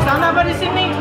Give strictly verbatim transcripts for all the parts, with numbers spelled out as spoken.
Sana apa di sini?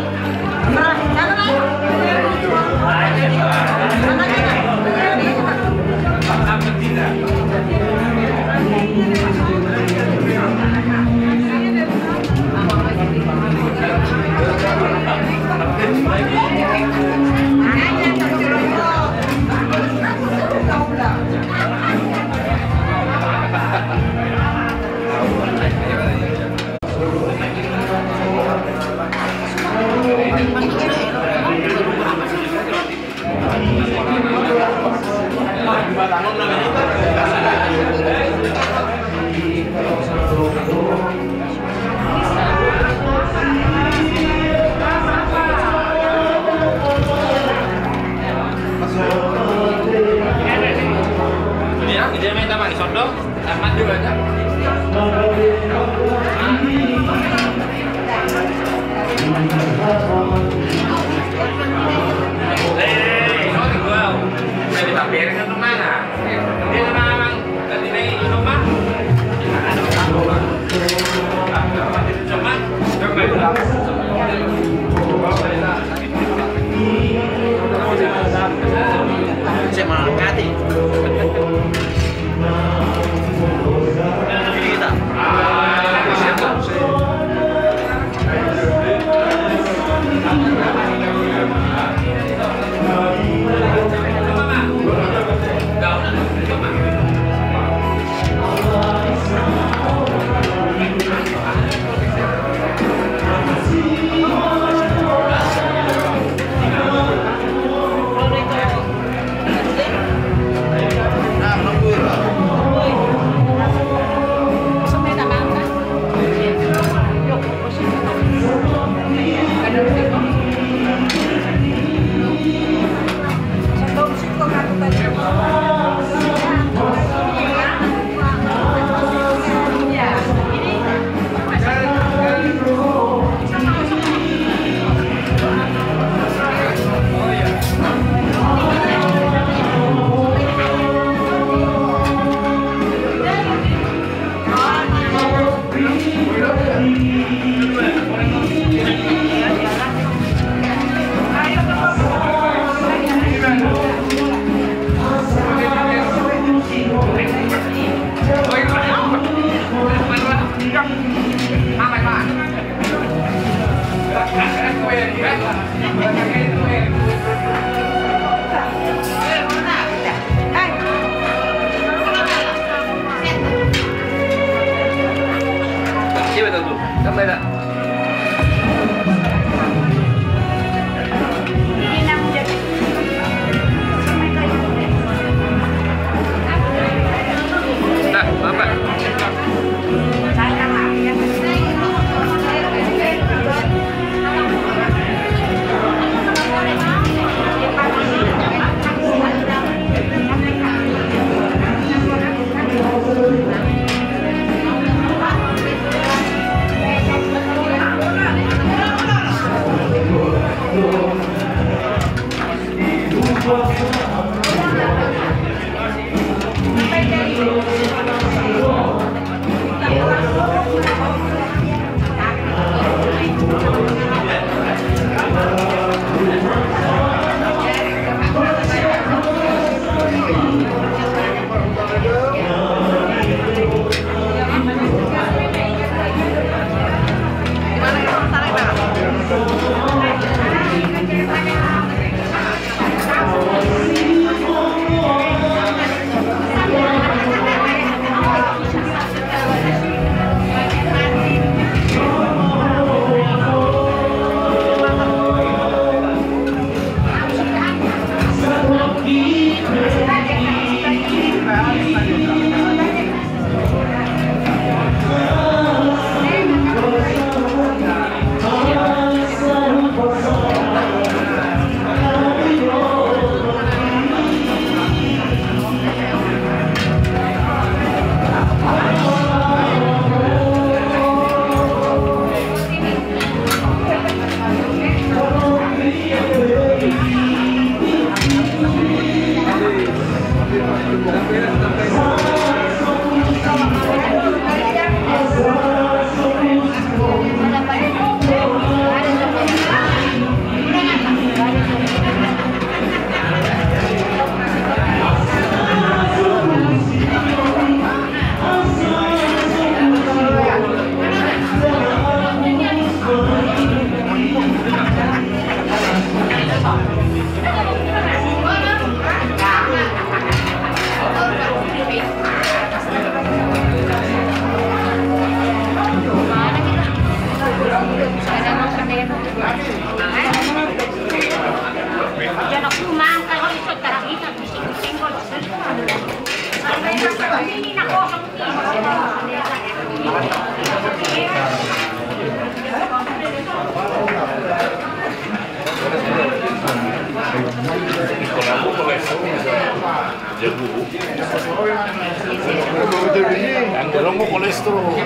Anggo adong kolesterol,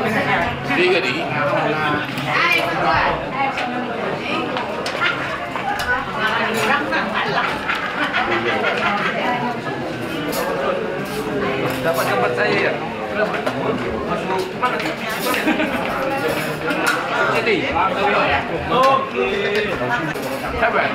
tiga di. Dapat gambar saya ya? Masuk mana? Sini. Oke. Sabar.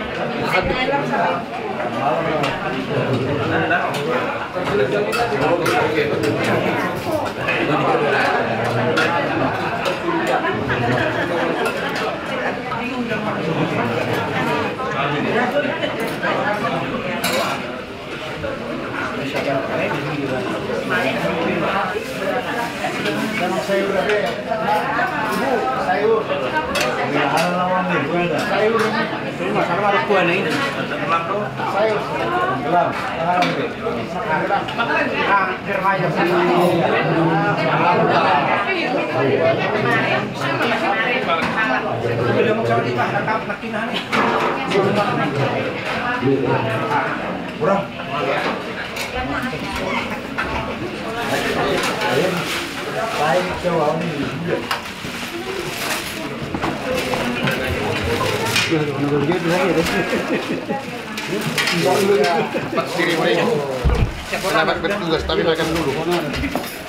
Selamat bertugas, tapi makan dulu.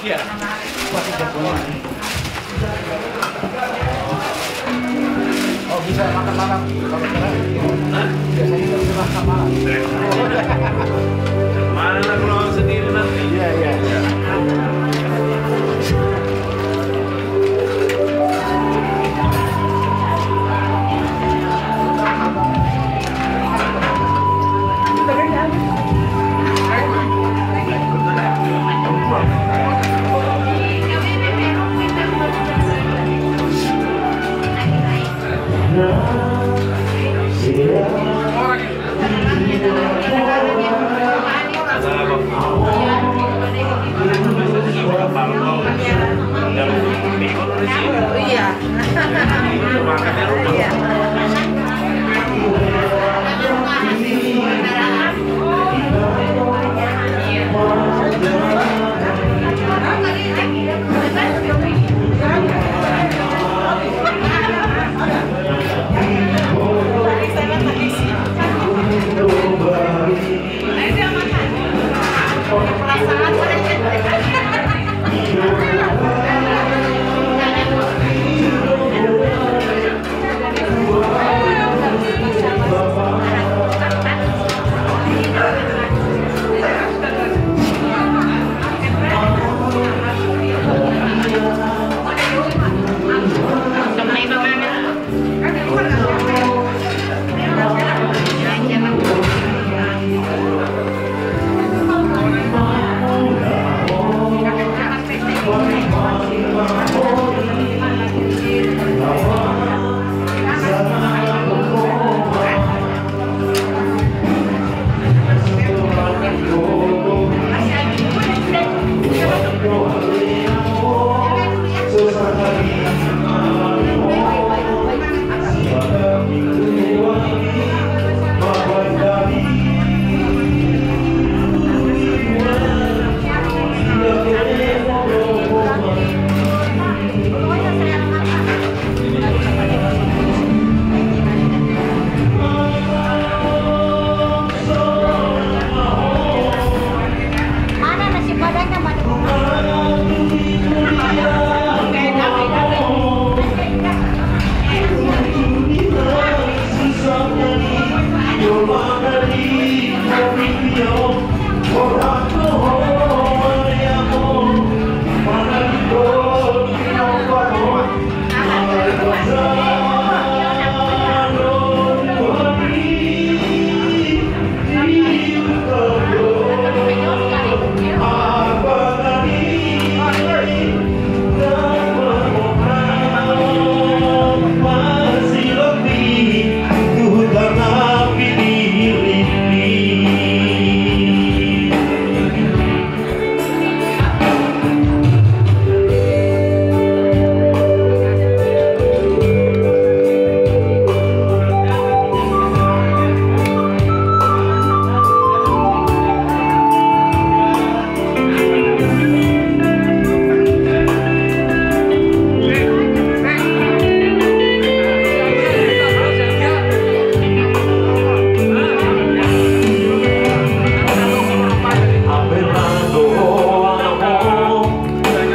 Iya. Mana kalau sendiri nanti? Iya, iya.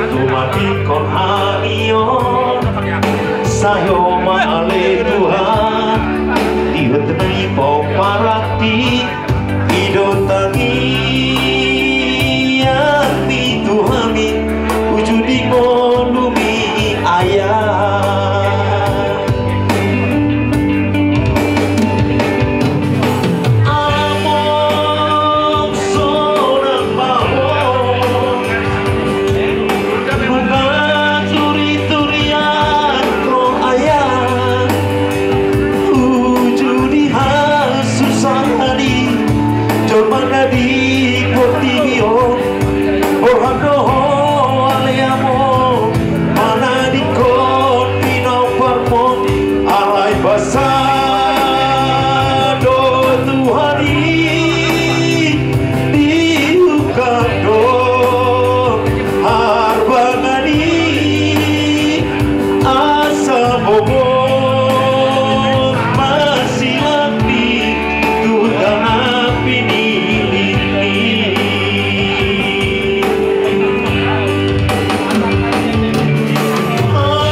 Tumatikon hami on, sayo ma ale Tuhan, di hot ni pomparan i, i do tangiang ni tu hami, uju di ngolu ni ayat. Among sonang ma ho, nunga turi-turian ho ayat, uju di hasusahan i, jolma na di portibi on. Borhat do ho ale Amang, manadingkon pinomparmon, alai basa do Tuhan i, diungkap do harbangan i, asa bobot ma silangni tu tano pinilihni.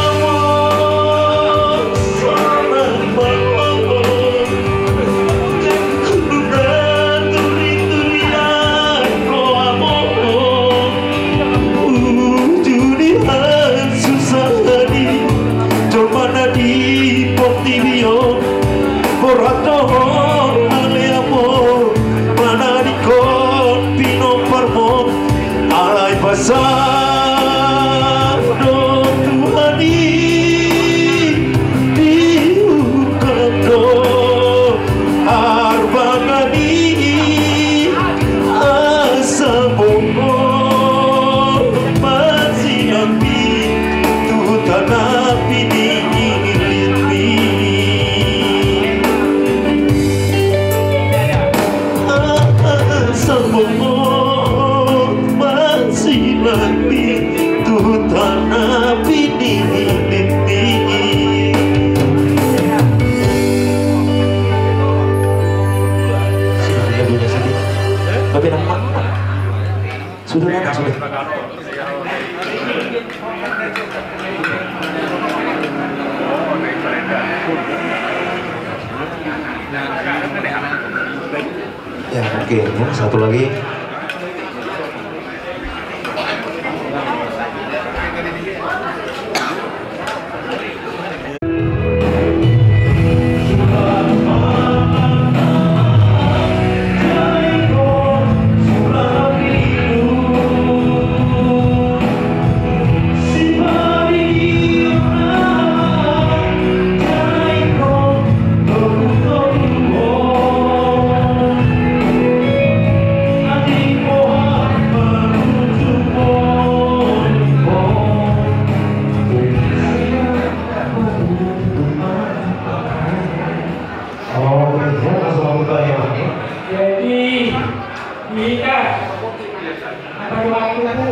Amang sonang ma ho, Oke, ya, satu lagi. Jadi, kita apa waktu itu?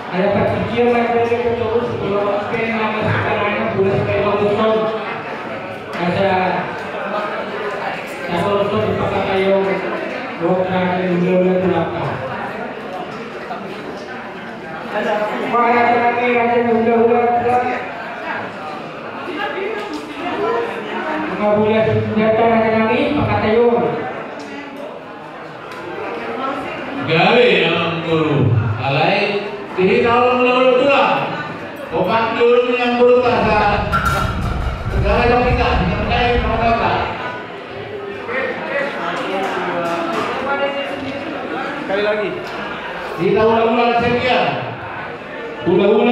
Ada pertikian lagi dari terus, kalau apa yang nama sekarang bulan Agustus. Asa, asa usul di Pakatayo, buat raja yang udah-udah kenapa? Para raja, raja yang udah-udah kenapa? Nggak boleh senjata raja nami, Pakatayo. Gabe amang boru, alai di hita ulaon tulang. Kompak dulu ni amang boru, asa segala dong kita, kita mulai pangkata. Sekali lagi. Di hita ulaon sekian. Ulaon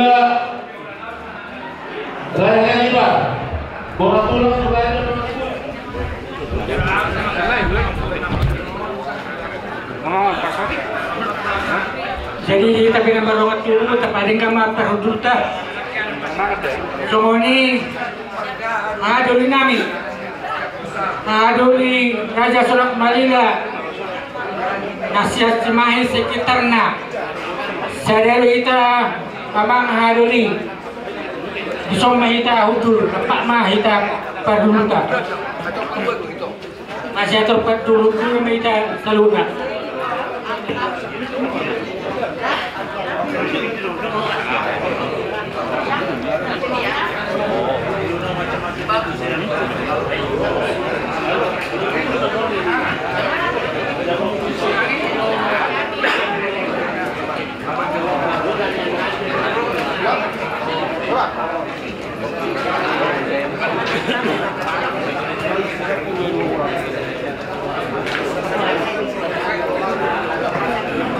Raja Ibar. Borat tulang. Jadi di hita pe na mardongan tubu, tapadenggan ma parhundulta. Songon i, haha doli nami. Haha doli Raja Sonak Malila. Na sian Simahi sekitarna. Sada do hita amang haha doli. Dison ma hita hundul, rap ma hita parhundulta. Masiatur parhundul ma hita saluhutna.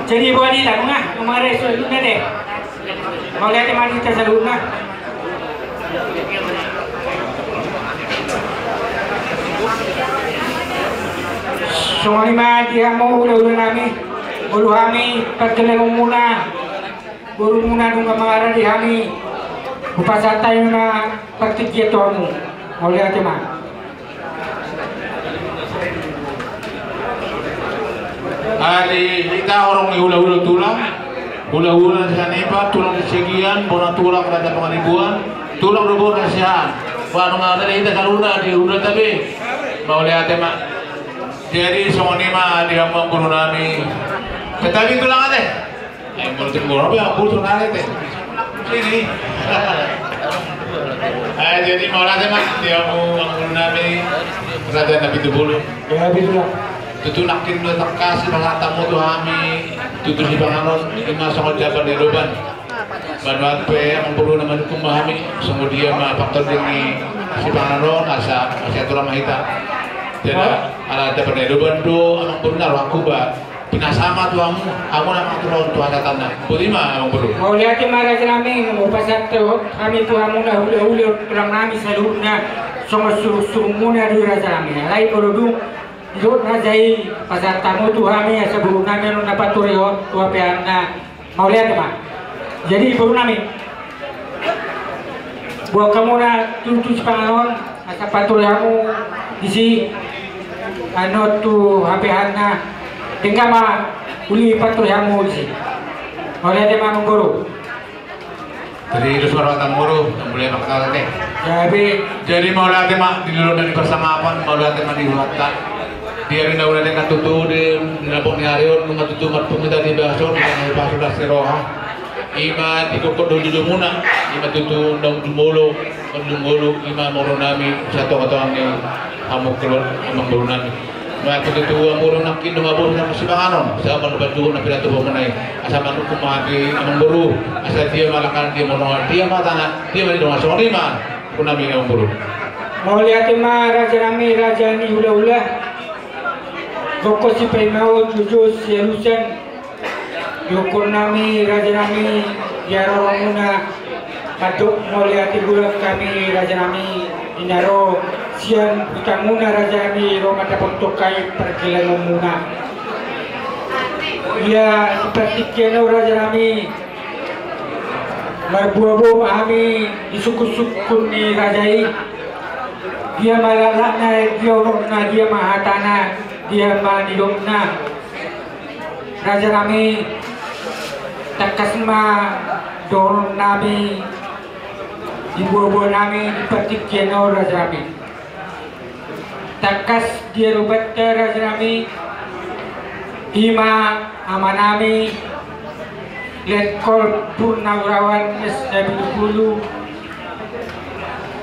Jadi buat di tangan ah, kemarin sudah juga deh. Mau lihat yang mati tersalurna. Songon i ma di hamu ulaon nami, olo hami pargellengon muna. Boru muna nunga mangarade hami, hupasahat hami ma partingkian tu hamu. Mauliate ma. Adi hita horong ni hulahula tulang, hulahula sian Ipa, tulang Siagian, bona tulang Raja Pangaribuan, tulang do bona sian. Ba nunga ate hita saluhutna di hulahula tabe. Mauliate ma. Jadi songon i ma di hamu amang boru nami. Tetapi tulang ate. Eh, menurut gua apa ya, aku tuh narik deh. Sini. Eh, jadi mauliate ma di hamu amang boru nami, Raja Nabi Tubulu. Ya, betul. Tutu nangkin do tangkas pasahat hamu tu hami, tutu sipanganon, ima songon jaban ni loban. Banuat pe amang boru na manungkun ma hami, songon dia ma paktonding ni sipanganon, asa, asa aturan ma hita. Jadi, ala jaban ni loban do, amang boru na rohangku ba. Pinasama tu hamu, hamu na mangaturhon tu hasahatanna. Boti ma amang boru. Mauliate ma raja nami, hupasahat hami tu hamu na hulahula tulang nami saluhutna, songon surungsurungmuna do raja nami. Alai molo dung didok raja i pasahat hamu tu hami asa boru nami on na paturehon tu hapeanna. Mauliate ma. Jadi boru nami. Buat hamu na tutu sipanganon, asa pature hamu disi, anu tu hapeanna, denggan ma uli pature hamu disi. Mauliate ma amang boru. Jadi itu suara amang boru, yang boleh pakai deh. Jadi, jadi mauliate ma di lolo dari persangapan, mauliate ma di huta. Dia rinda udah dengan tutu di, di lapok ni ari on, nunga tutu marpunguta di baso, di baso das roha. Ima di kokot do jujumuna, ima tutu ndang jumolo, ndang jumolo, ima moro nami, satonga-tonga ni hamu kelon, amang boru nami. Matutu amangboru, nangkin dongan boru na sipanganon, asa manumpak juhut na pinatupa muna i, asa manungkun ma di amangboru, asa dia ma lakan, dia ma dongan, dia ma tana, dia ma di dongan, songon i ma. Amangboru nami, amangboru. Mauliate ma raja nami, raja ni hulahula. Gokhon sipaimaon, jujur sialusan. Didokkon nami raja nami di haroromuna, mandok mauliate godang hami raja nami, di na ro sian hutamuna raja nami, ro mandapothon hami pargellengonmuna. Ia di partingkian on raja nami, marboaboa ma hami di sungkunsungkun ni raja i. Dia ma laklakna, dia unokna, dia ma hatana, dia ma nidokna. Raja nami, tangkas ma dohonon nami di boaboa nami di partingkian on raja nami. Tangkas dia do banta raja nami, i ma ama nami, Letkol Purnawirawan S P dua puluh,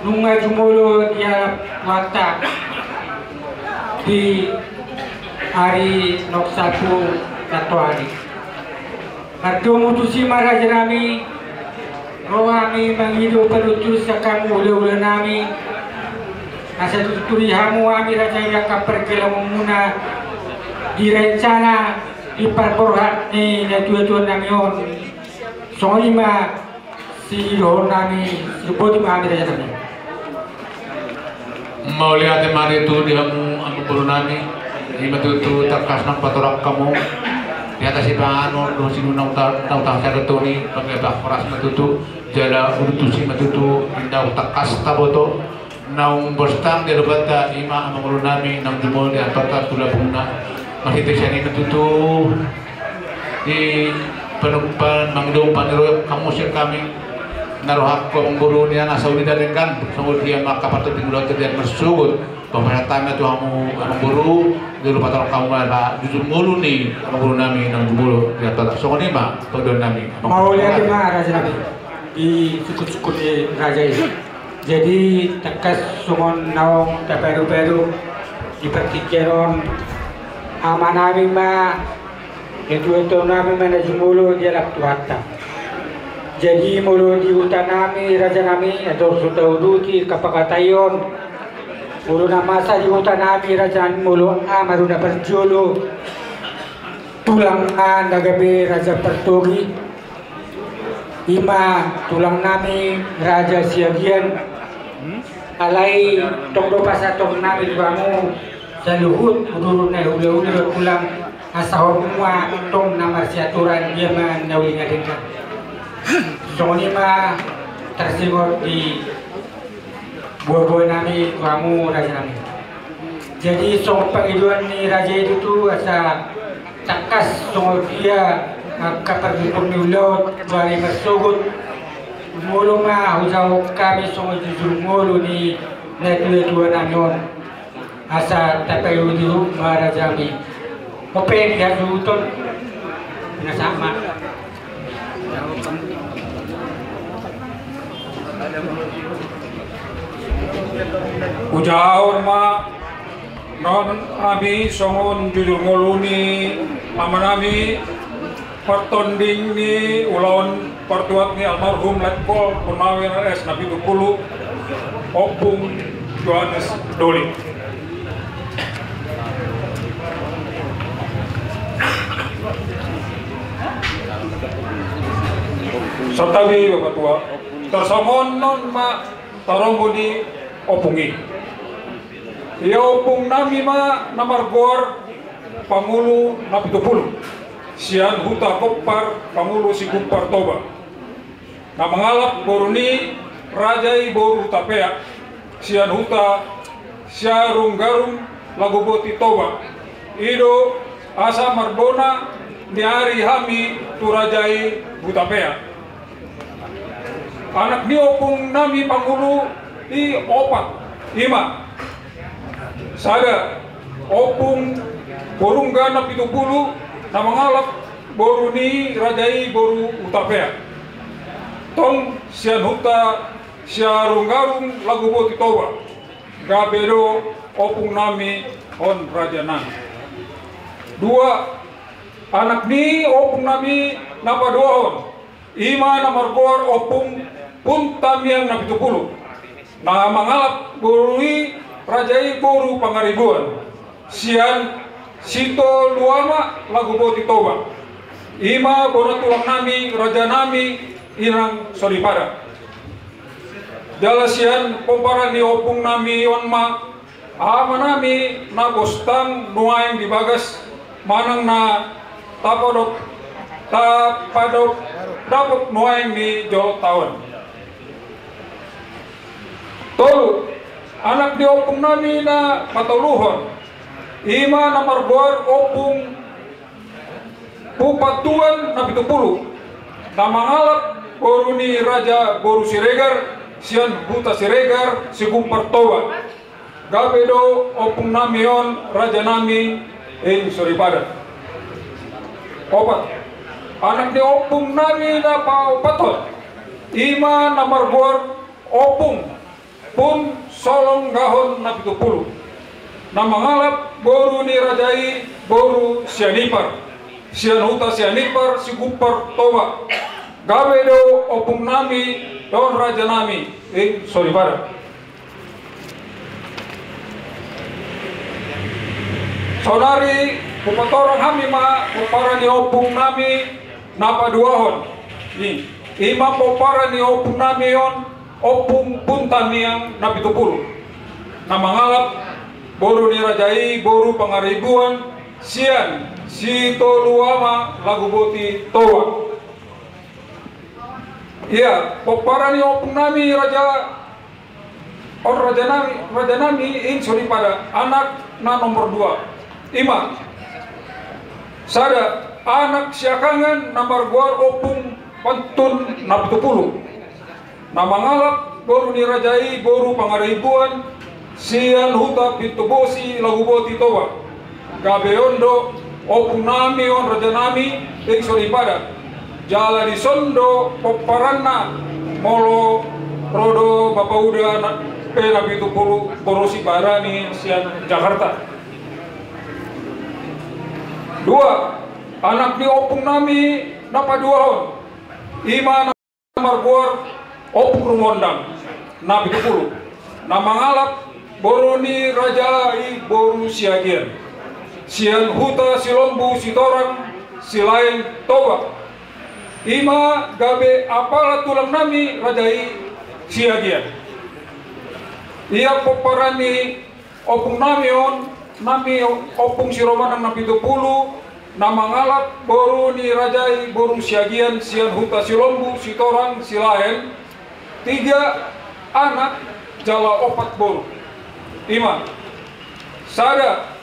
nunga jumolo di alam Tuhanta di ari naung salpu na toari. Mardomu tusi ma raja nami, ro hami mangido panuturion sian hamu hulahula nami, asa tuturi hamu hami raja i angka pargellengonmuna di rencana, di parborhat ni natuatua nami on. Songon i ma sidohonon nami, sidohonon ma hami raja nami. Mauliate ma tutu di hamu amangboru nami, i ma tutu tangkas naung patorang hamu di hata sipanganon dohot sinuan na uta-, na uta-, sada toni, panggabean horas ma tutu, jala udutusi ma tutu, inda tangkas taboto, naung bostang dia do banta, i ma amangboru nami, naung jumolo di antonta tu lambungna, marhite sian i ma tutu. Di panumpan mangido pangidoan hamu sian hami, na rohangku amangboru nian asa uli da denggan, songon dia ma angka partingkian ulaon tu dia marsogot, pasahat hami tu hamu amangboru, jolo patorang hamu ma jujur ngolu ni amangboru nami naung jumolo di antonta, songon i ma pangidoan nami. Mauliate ma raja nami di sungkunsungkun ni raja i. Jadi tangkas songon naung tapadopadopi di partingkian on, ama nami ma, natuatua nami ma na jumolo di alam Tuhanta. Jadi molo di huta nami raja nami, andor so tauduti angka pangkataion, molo na masa di huta nami raja nami, molo ama do na parjolo, tulangna na gabe raja partogi, i ma tulang nami Raja Siagian. Alai tong do pasahaton nami tu hamu saluhut udurudu na hulahula, tulang, asa hamu ma tong na marsiaturan, dia ma na uli na denggan. Songon i ma tarsingot di boaboa nami tu hamu raja nami. Jadi songon pangidoan ni raja i tutu, asa tangkas songon dia angka pargogoi ni ulaon tu ari marsogot, molo ma hujahahon hami songon jujur ngolu ni natuatua nami on, asa tapaihut ma raja nami. Ope di hasuhuton na sama. Hujahahon ma non hami songon jujur ngolu ni ama nami, partonding ni ulaon partuat ni almarhum Letkol Purnawirawan S P dua puluh, Ompung Johannes Doli. Santabi Bapak Tua, tarsongon on ma tarombo ni ompung i. Ia ompung nami ma na margoar Pangulu Napitupulu, sian Huta Kompar, Pangulu Sigumpar Toba. Na mangalap boru ni raja i boru Hutapea, sian Huta Siarunggarung Laguboti Toba. I do asa marbona ni ari hami tu raja i Hutapea. Anak ni ompung nami Pangulu i opat, i ma: sada, Ompung Borungga Napitupulu, na mangalap boru ni raja i boru Hutapea, tong sian Huta Siarunggarung Laguboti Toba. Gabe do ompung nami on raja nami. Dua, anak ni ompung nami na paduahon, i ma na margoar Ompung Puntamiang na pitu pulu, na mangalap boru ni raja i boru Pangaribuan, sian Sitoluama Laguboti Toba. I ma bona tulang nami, raja nami, inang soripada. Jala sian pomparan ni ompung nami on ma ama nami na bostang nuaeng di bagas manang na tapadop, tapadop, dapot nuaeng di jolo taon. Tolu, anak ni ompung nami na patoluhon, i ma na margoar Ompung Pupantuan na pitu pulu, na mangalap boru ni raja boru Siregar, sian huta Siregar, Sigumpar Toba. Gabe do ompung nami on raja nami, ing soripada. Opat, anak ni ompung nami na paopathon, i ma na margoar Ompung Pun Solonggahon na pitu pulu, na mangalap boru ni raja i boru Sianipar, sian huta Sianipar, Sigumpar Toba. Gabe do ompung nami dohot raja nami, ing soripada. Saonari hupatorang hami ma pomparan ni ompung nami na paduahon. I, i ma pomparan ni ompung nami on, Ompung Puntamiang na pitu pulu, na mangalap boru ni raja i boru Pangaribuan, sian Sitoluama Laguboti Toba. Ia, pomparan ni ompung nami raja, on raja nami, raja nami, ing soripada, anak na nomor dua, i ma. Sada, anak siakangan na margoar Ompung Pantun na pitu pulu, na mangalap boru ni raja i boru Pangaribuan, sian huta Pintu Bosi Laguboti Toba. Gabe on do ompung nami on raja nami, ing soripada. Jala dison do pomparanna molo ro do bapa uda na, pe na pitu pulu boru Sibarani sian Jakarta. Dua, anak ni ompung nami na paduahon, i ma na margoar Ompung Rumondang na pitu pulu, na mangalap boru ni raja i boru Siagian, sian huta Silombu Sitorang Silaen Toba. I ma gabe apala tulang nami raja i Siagian. Ia pomparan ni ompung nami on, nami Ompung Siromandang na pitu pulu, na mangalap boru ni raja i boru Siagian sian huta Silombu Sitorang Silaen, tiga anak jala opat boru. I ma, sada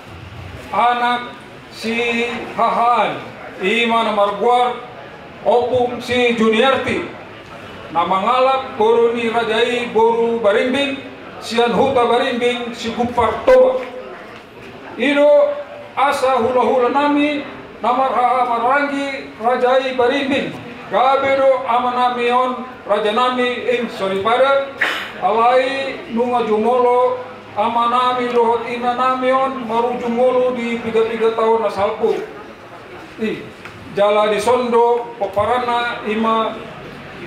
anak sihahaan, i ma na margoar Ompung Sijuniarti, na mangalap boru ni raja i boru Barimbing, sian huta Barimbing Sigumpar Toba. I do asa hulahula nami na marhaha maranggi raja i Barimbing. Gabe do ama nami on raja nami, ing soripada. Alai nunga jumolo ama nami dohot ina nami on marujung ngolu di piga-piga taon na salpu. I, jala dison do pomparanna, i ma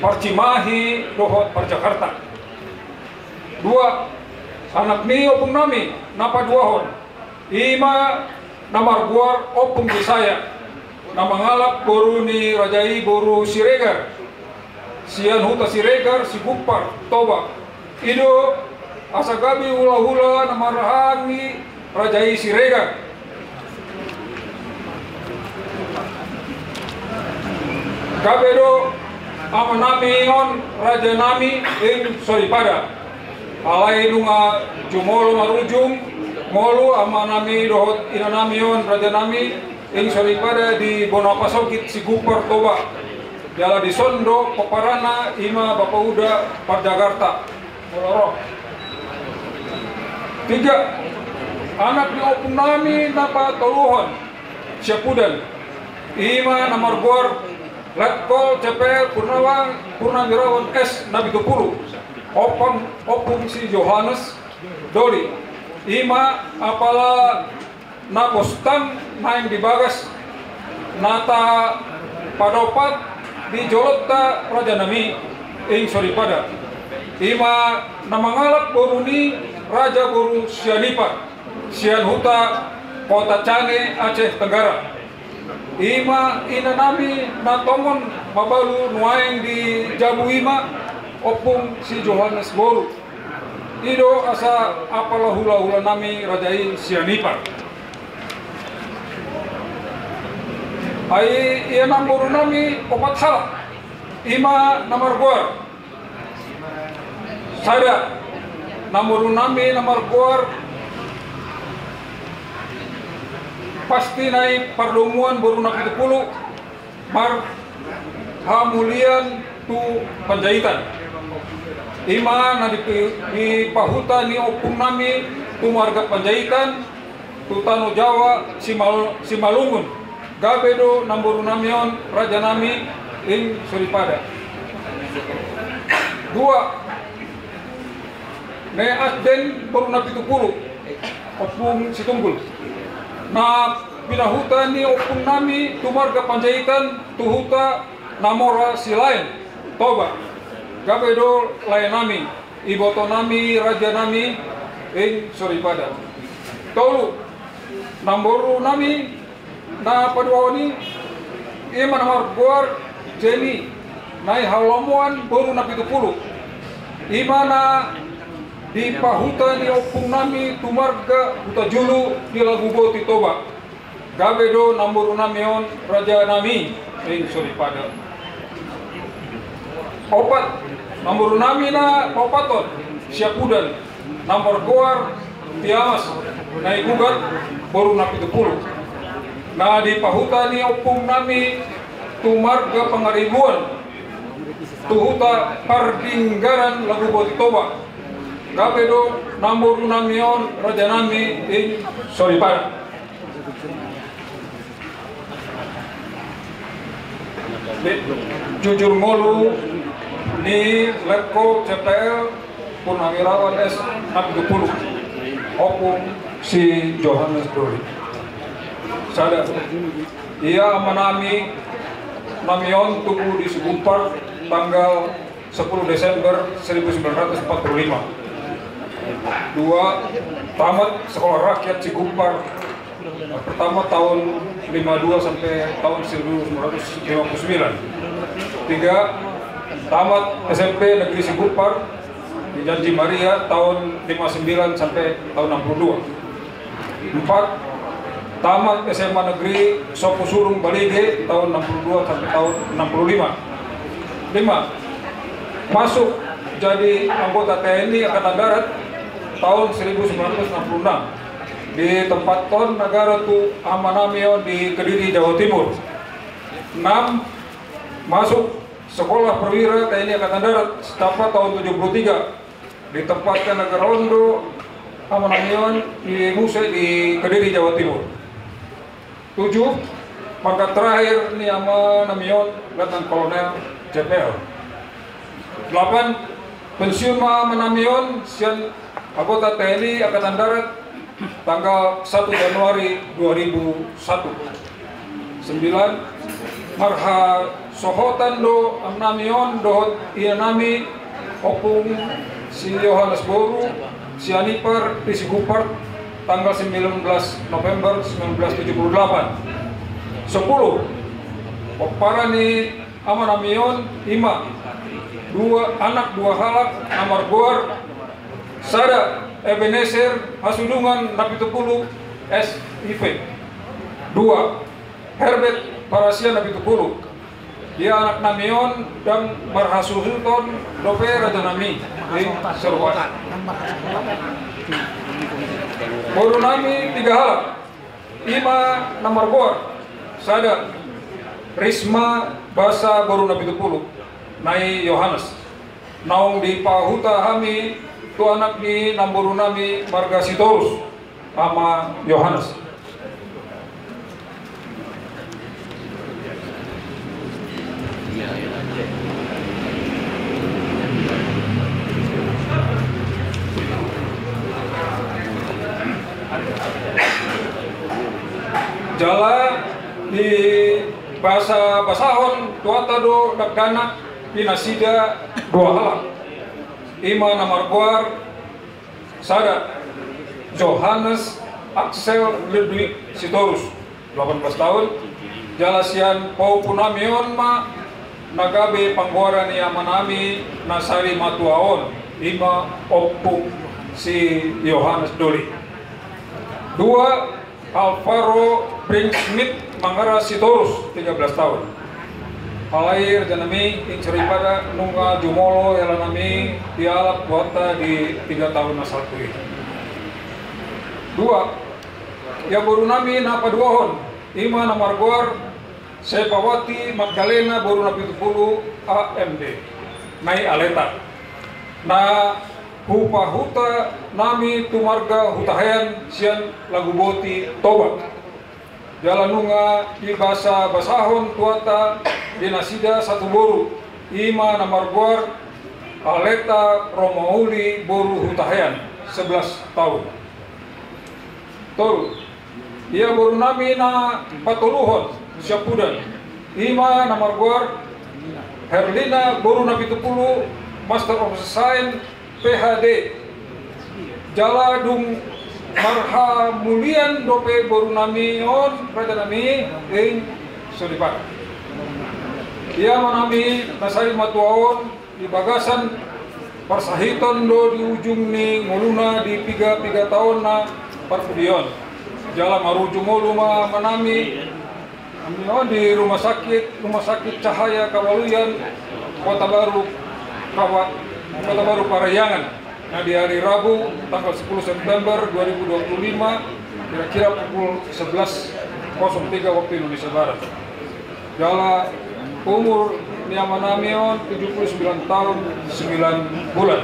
Parcimahi dohot Parjakarta. Dua, anak ni ompung nami na paduahon, i ma na margoar Ompung Bisaya, na mangalap boru ni raja i boru Siregar, sian huta Siregar Sigumpar Toba. I do asa gabe hulahula na marhaha ni raja i Siregar. Gabe do ama nami on raja nami, ing soripada. Alai nunga jumolo marujung ngolu ama nami dohot ina nami on raja nami, ing soripada di bona pasogit Sigumpar Toba. Jala dison do pomparanna, i ma bapa uda Parjakarta. Molo ro. Tiga, anak ni ompung nami na patoluhon, siapudan, i ma na margoar Letkol C P L Purnawan, Purnawirawan S na pitu pulu, ompung, Ompung Si Johannes Doli, Ima apala na postang naeng di bagas, na tapadopat di jolonta rajanami ing soripada. Ima na mangalap boru ni raja boru Sianipar, sian huta Kota Cane, Aceh Tenggara. Ima inanami na tongon mabalu nuaeng di jabu ima, Ompung si Johannes boru. I do asa apala hulahulanami raja i Sianipar. Ai ia namborunami opat halak, ima na margoar. Sada, namborunami na margoar pasti nai Pardomuan boru Napitupulu, marhamulian tu Panjaitan. Ima na di, dipahuta ni ompungnami tu marga Panjaitan, tu tano Jawa, Simal-, Simalungun. Gabe do namborunami on rajanami ing soripada. Dua, Ne Asden boru Napitupulu, Ompung Situnggul, na pinahuta ni ompungnami tu marga Panjaitan tu huta na mora Silaen, Toba. Gabe do laenami, ibotonami, rajanami ing soripada. Tolu, namborunami na paduahon i, ima na margoar Jeni, nai Halomoan boru Napitupulu. Ima na dipahuta ni ompungnami tu marga Hutajulu di Laguboti, Toba. Gabe do namborunami on rajanami ing soripada. Opat, namborunami na paopathon, Siapudan, na margoar Tiamas, nai Gugat boru Napitupulu. Na dipahuta ni ompungnami tu marga Pangaribuan, tu huta Pardinggaran, Laguboti, Toba. Gabe do namborunami on rajanami ing soripada. Jujur ngolu ni Letko C P L Purnawirawan S Napitupulu, Ompung si Johannes Doli. Sada, ia amanami nami on tubu di Sigumpar tanggal sepuluh Desember seribu sembilan ratus empat puluh lima. Dua, tamat sekolah rakyat Sigumpar pertama tahun lima dua sampai tahun seribu sembilan ratus lima puluh sembilan. Tiga, tamat S M P Negeri Sigumpar di Janji Maria tahun lima sembilan sampai tahun enam puluh dua. Empat, tamat S M A Negeri Soposurung Balige tahun enam puluh dua sampai tahun enam puluh lima. Lima, masuk jadi anggota T N I Angkatan Darat tahun seribu sembilan ratus enam puluh enam. Ditempathon negara tu amanami on di Kediri, Jawa Timur. Enam, masuk Sekolah Perwira T N I Angkatan Darat, Sitapa, tahun tujuh puluh tiga. Ditempatkan negara on do amanami on di muse di Kediri, Jawa Timur. Tujuh, pangkat terakhir ni amanami on Letnan Kolonel C P L. Delapan, pensiun ma amanami on sian anggota T N I Angkatan Darat tanggal satu Januari dua ribu satu. Sembilan, marhasohotan do amanami on dohot inanami Ompung si Yohanes boru Sianipar di Sigumpar tanggal sembilan belas November sembilan belas tujuh puluh delapan. Sepuluh, pomparan ni amanami on ima dua anak dua halak na margoar, sada Ebenezer Hasudungan Napitupulu, S I P. Dua, Herbert Parasia Napitupulu. Ia anaknami on ndang marhasuhuton dope rajanami. Di seruan. Borunami tiga halak. Ima na margoar, sada, Risma Basa boru Napitupulu, nai Yohanes. Naung dipahuta hami tu anak ni namborunami marga Sitorus, ama Yohanes. Jala dibasabasahon Tuhanta do dakdanak di nasida dua halak. I ma na margoar sada, Johannes Axel Ludwig Sitorus, delapan belas taon, jala sian pahompunami on ma na gabe panggoaran ni amanami na sari matua on, i ma Ompu si Johannes Doli. Dua, Alvaro Bringsmith Mangara Sitorus, tiga belas taon. Alai rajanami, ing soripada nunga jumolo helanami dialap Tuhanta di tiga taon na salpu i. Dua, ia borunami na paduahon, i ma na margoar Sepawati Magdalena boru Napitupulu, A M D, nai Aleta, na hupahuta nami tu marga Hutahean sian Laguboti, Toba. Jala nunga dibasabasahon Tuhanta di nasida satu boru, i ma na margoar Aleta Romauli boru Hutahean, sebelas taon. Tolu, ia borunami na patoluhon siampudan, i ma na margoar Herlina boru Napitupulu, Master of Science, P H D. Jala dung marhamulian dope borunami on, rajanami, ing soripada. Ia amanami na sari matua on di bagasan parsahiton do di ujung ni ngoluna di piga-piga taon na parpudi on. Jala marujung ngolu ma amanami, ami on di rumah sakit, Rumah Sakit Cahaya Kawaluyan, Kota Baru, Kawa-, Kota Baru Parahyangan. Nah, di hari Rabu, tanggal sepuluh September dua ribu dua puluh lima, kira-kira pukul sebelas kosong tiga waktu Indonesia Barat. Jala umur ni amanami on tujuh puluh sembilan tahun sembilan bulan.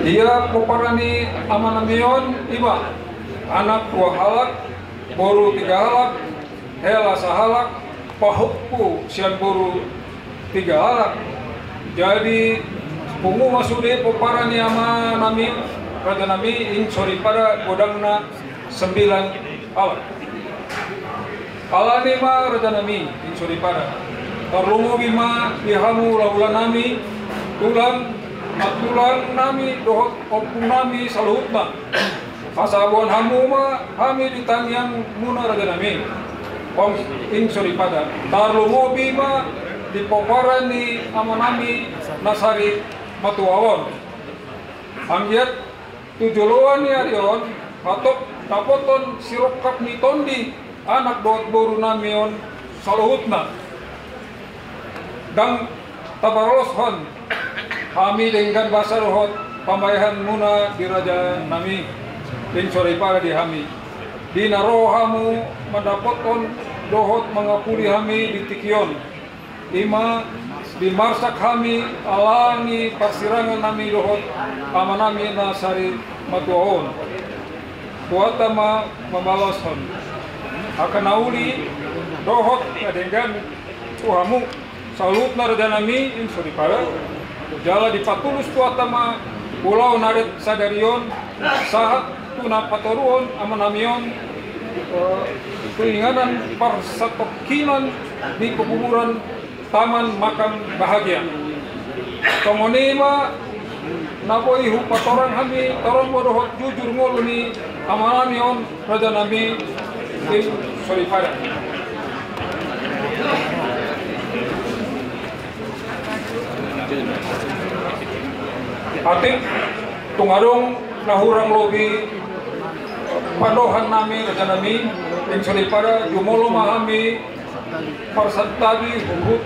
Ia pomparan ni amanami on, i ma anak dua halak, boru tiga halak, hela sahalak, pahompu sian boru tiga halak. Jadi pungu ma sude pomparan ni amanami, rajanami, ing soripada godangna sembilan halak. Alani ma, rajanami, ing soripada, tarlumobi ma di hamu hulahulanami, tulang, nantulangnami dohot ompunami saluhutna. Asa boan hamu ma hami di tangiangmuna, rajanami. Ong, ing soripada, tarlumobi ma di pomparan ni amanami na sari matua on. Anggiat tu joloan ni ari on, hatop dapothon sirongkap ni tondi anak dohot borunami on saluhutna. Ndang taparoloshon hami denggan basa dohot pambahenmuna di rajanami, ing soripada di hami. Di na ro hamu mandapothon dohot mangapuli hami di tingki on, i ma di marsak hami ala ni parsirangannami dohot amanami na sari matua on. Tuhanta ma mambalos hon angka na uli dohot na denggan tu hamu saluhutna, rajanami, ing soripada. Jala dipatulus Tuhanta ma ulaon adat sadari on sahat tu na patoruhon amanami on, eh, tu inganan parsatongkinan di pekuburan Taman Makam Bahagia. Songon i ma na boi hupatorang hami tarombo dohot jujur ngolu ni amanami on, rajanami, ing soripada. Atik, tung adong na hurang lobi pandohannami, rajanami, ing soripada jumolo ma hami parsantabi huhut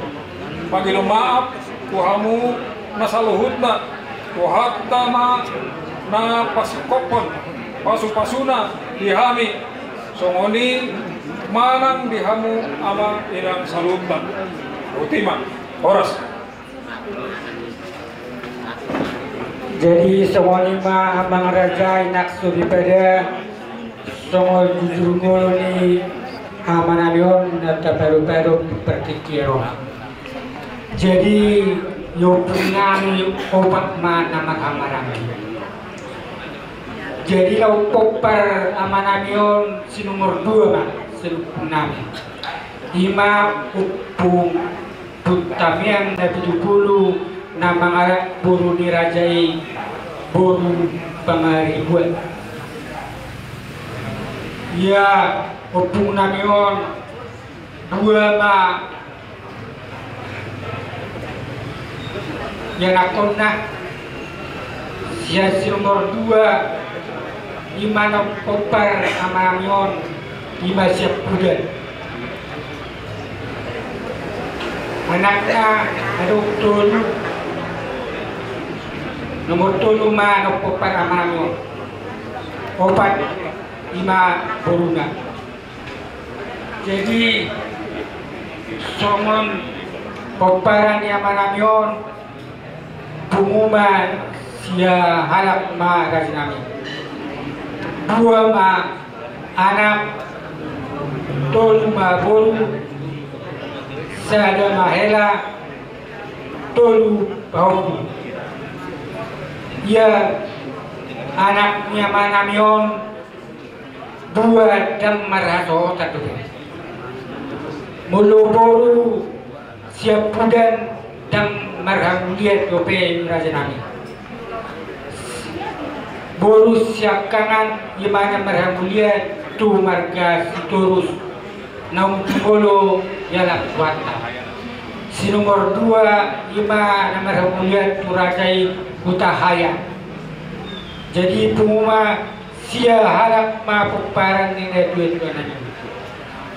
mangido maaf tu hamu na saluhutna, Tuhanta ma na pasingkophon pasupasuna di hami, songon i manang di hamu amang inang saluhutna. Botima. Horas. Jadi songon i ma amang raja, inang soripada, songon jujur ngolu ni amanami on na taparupadu partingkian on. Jadi Di ompung nami opat ma na marhamaranggi. Jadi laho pompar ama nami on si nomor dua ma sian ompung nami. Ima ompung Buntamiang na pitu pulu na mangalap boru ni raja i, boru Pangaribuan. Ia ompung nami on dua ma ianakhonna. Sian si nomor dua ima na pompar ama nami on, ima Siampudan. Anakna adong tolu. Nomor tolu ma na pompar ama nami on. Opat ima boruna. Jadi songon pomparan ni ama nami on, pungu ma sia halak ma raja nami. Dua ma anak, tolu ma boru, sada ma hela, tolu pahompu. Ia anak ni ama nami on dua ndang marhasohotan dope. Molo boru Siampudan ndang marhamulian dope raja nami. Boru siangkangan ima na marhamulian tu marga Sitorus naung jumolo dialap Tuhanta. Si nomor dua ima na marhamulian tu raja i Hutahaean. Jadi pungu ma sia halak ma pomparan ni natuatua nami.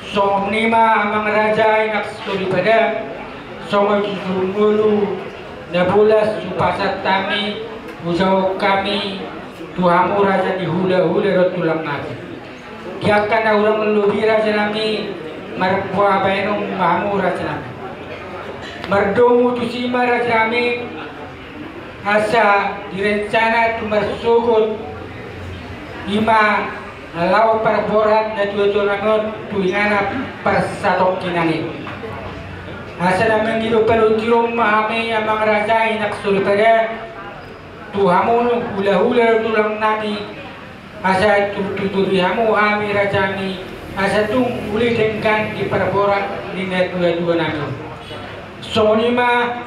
Songon i ma amang raja, inang soripada, songon jujur ngolu na bolas hupasahat hami, hujahahon hami tu hamu raja ni hulahula dohot tulang nami. Di angka na hurang lobi raja nami, marboa bahenon ma hamu raja nami. Mardomu tusi ma raja nami, asa direncana tu marsogot ima na laho parboruon natuatua nami on tu inganan parsatongkinan i. Asa na mangido panuturion ma hami amang raja, inang soripada, tu hamu hulahula dohot tulang nami, asa tu, tuturi hamu hami raja nami, asa tung uli denggan di parboruon ni natuatua nami. Songon i ma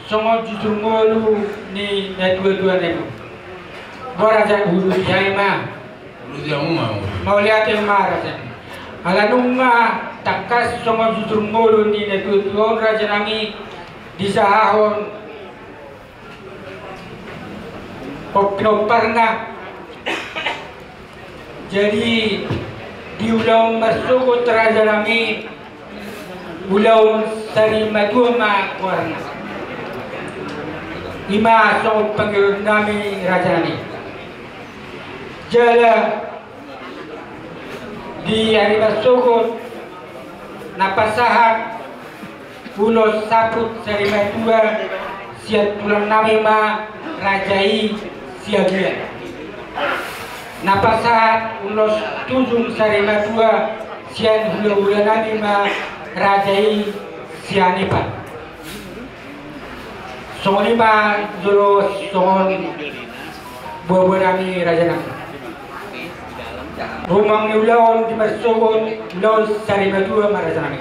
songon jujur ngolu ni natuatua nami. Boha raja nami, huuduti hami ma. Huuduti hamu ma. Mauliate ma raja nami. Ala nunga tangkas songon jujur ngolu ni natuatua on raja nami, disahahon pinompar na. Jadi di ulaon marsogot raja nami, ulaon sarimatua ma goarna. Ima songon pangidoan nami raja nami. Jala di ari marsogot na pasahat ulos saput sarimatua sian tulang nami ma raja i Siagian. Na pasahat ulos tujung sarimatua sian hulahula nami ma raja i Sianipar. Songon i ma jolo songon boaboa nami raja nami. Rumang ni ulaon di marsogot ulaon sarimatua ma raja nami.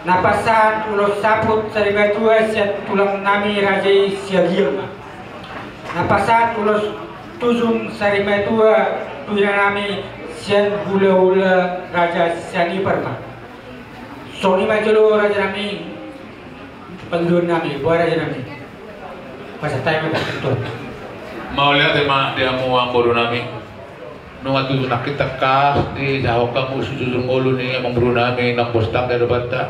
Na pasahat ulos saput sarimatua sian tulang nami raja i Siagian ma. Na pasahat ulos tujung sarimatua tu inang nami sian hulahula raja Sianipar ma. Songon i ma jolo raja nami. Pangidoan nami, boha raja nami. Pasahat hami ma tu Tuhan. Mauliate ma di hamu amangboru nami. Nunga tutu nangkin tangkas dijahahon hamu jujur ngolu ni amangboru nami naung bos tangga di hita.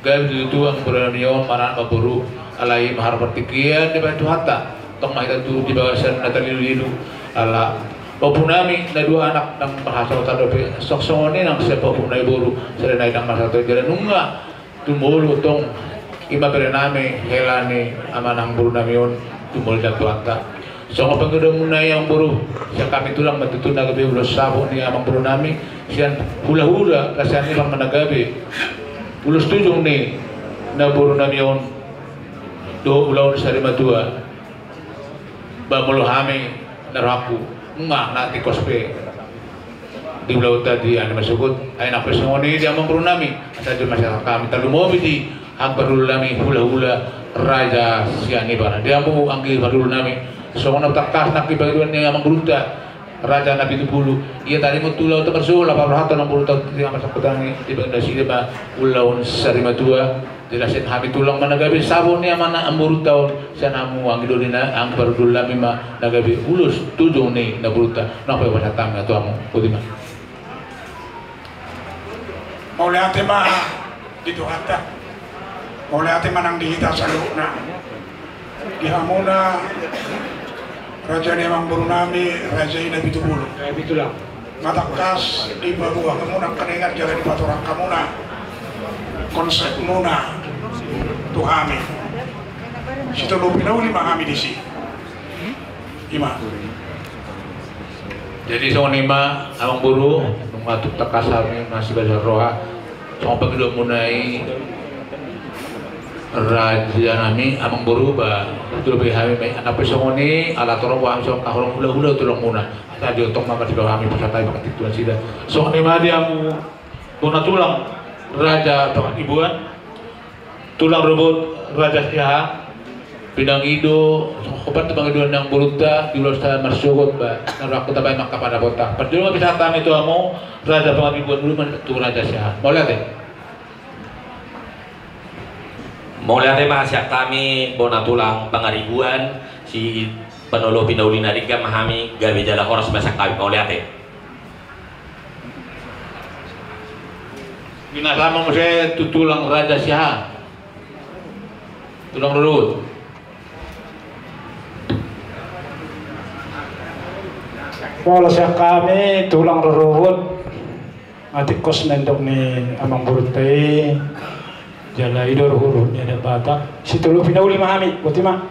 Gabe tutu amangboru nami on manang ma boru. Alai ma harapan tingki i dibahen Tuhanta. Tong ma hita tu di bagasan na tarlilu-lilu. Ala pahompu nami na dua anak ndang marhasohotan dope, songon i nang sian pahompu nami boru, sada nai ndang marhasohotan jala nunga tumolo tong ima bere nami hela ni amangboru nami on tumolo di Tuhanta. Songon pangidoanmuna i amangboru, sian hami tulang ma tutu na gabe ulos saput ni amangboru nami, sian hulahula raja nami ma na gabe ulos tujung ni na boru nami on. do ulaon sari matua. Ba molo hami na rohangku, nga na tingkos pe di ulaonta di ari na marsogot, ai nang pe songon i di amangboru nami, asa jolo masyarakat hami tarlumobi di amangboru nami hulahula Raja Sianipar. Di hamu anggi parhulu nami, songon na tangkas nangkin pangidoan ni amangborunta Raja Napitupulu, ia taringot tu ulaonta marsogot, laho paborhathon amangborunta di amang sangkutani, dibahen nasida ma ulaon sari matua. Jala sian hami tulang ma na gabe sabo ni amang na amangborunta on, sian hamu anggi doli na anggi parhundul nami ma na gabe ulos tu jongjong ni namborunta. Nang pe pasahat hami tu hamu, boti ma. Mauliate ma di Tuhanta. Mauliate ma nang di hita saluhutna. Di hamuna raja ni amangboru nami, Raja i Napitupulu. Napitupulu. Nga tangkas dipaboa hamuna angka na ingat jala dipatorang hamuna konsepmuna tu hami. Sitolopi na uli ma hami disi. I ma. Jadi songon i ma amangboru, nunga tung tangkas hami masibasa roha songon pangidoanmuna i, raja nami, amangboru, ba sitolopi hami ma i. Nang pe songon i, ala torop hami songon na horong hulahula tulangmuna, asa diotong ma marsibawa hami pasahat hami pakantik tu nasida. Songon i ma di hamu bona tulang Raja Pangaribuan, tulang rorobot Raja Siahaan, pinangido, songon hopan tu pangidoan ni amangborunta di ulaonta marsogot, ba na rohangku tabahen ma angka pandapotta. Parjolo ma pasahat hami tu hamu Raja Pangaribuan, uli ma tu Raja Siahaan. Mauliate. Mauliate ma sian hami bona tulang Pangaribuan, sipanolopi na uli na denggan ma hami, gabe jala horas ma sian hami, mauliate. Binahen ma muse tu tulang Raja Siahaan. Tulang rorobot. Molo sian hami tulang rorobot, nga tingkos ma nidok ni amangborunta i, jala i do ruhut ni adat Batak. Sitolopi na uli ma hami, boti ma.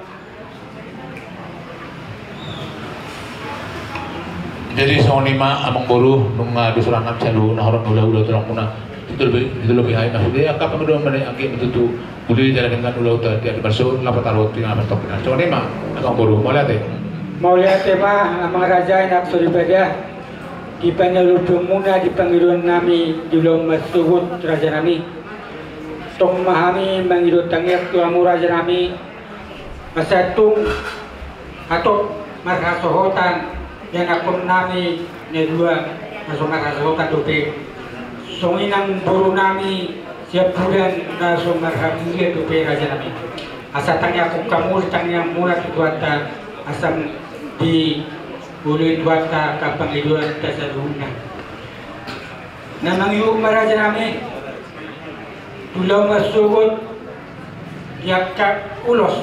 Jadi songon i ma amangboru, nunga dos roha nami saluhutna, horong ni hulahula tulangmuna, sitolopi, sitolopi hami ma sude angka pangidoanmuna i, anggiat ma tutu uli jala denggan ulaonta di ari marsogot, laho taruhon tu na martongkinan. Songon i ma amangboru, mauliate. Mauliate ma amang raja, anak soripada, di panalupionmuna di pangidoan nami di ulaon marsogot, raja nami. Tong ma hami mangido tangiang tu hamu, raja nami, asa tung hatop marhasohotan ianakhon nami na dua na so marhasohotan dope. Songon i nang boru nami Siahaan na so marhamulian dope, raja nami. Asa tangiangkon hamu di tangiangmuna tu Tuhanta, asa dioloi Tuhanta angka pangidoanta saluhutna. Na mangihut ma, raja nami, tu ulaon marsogot di angka ulos.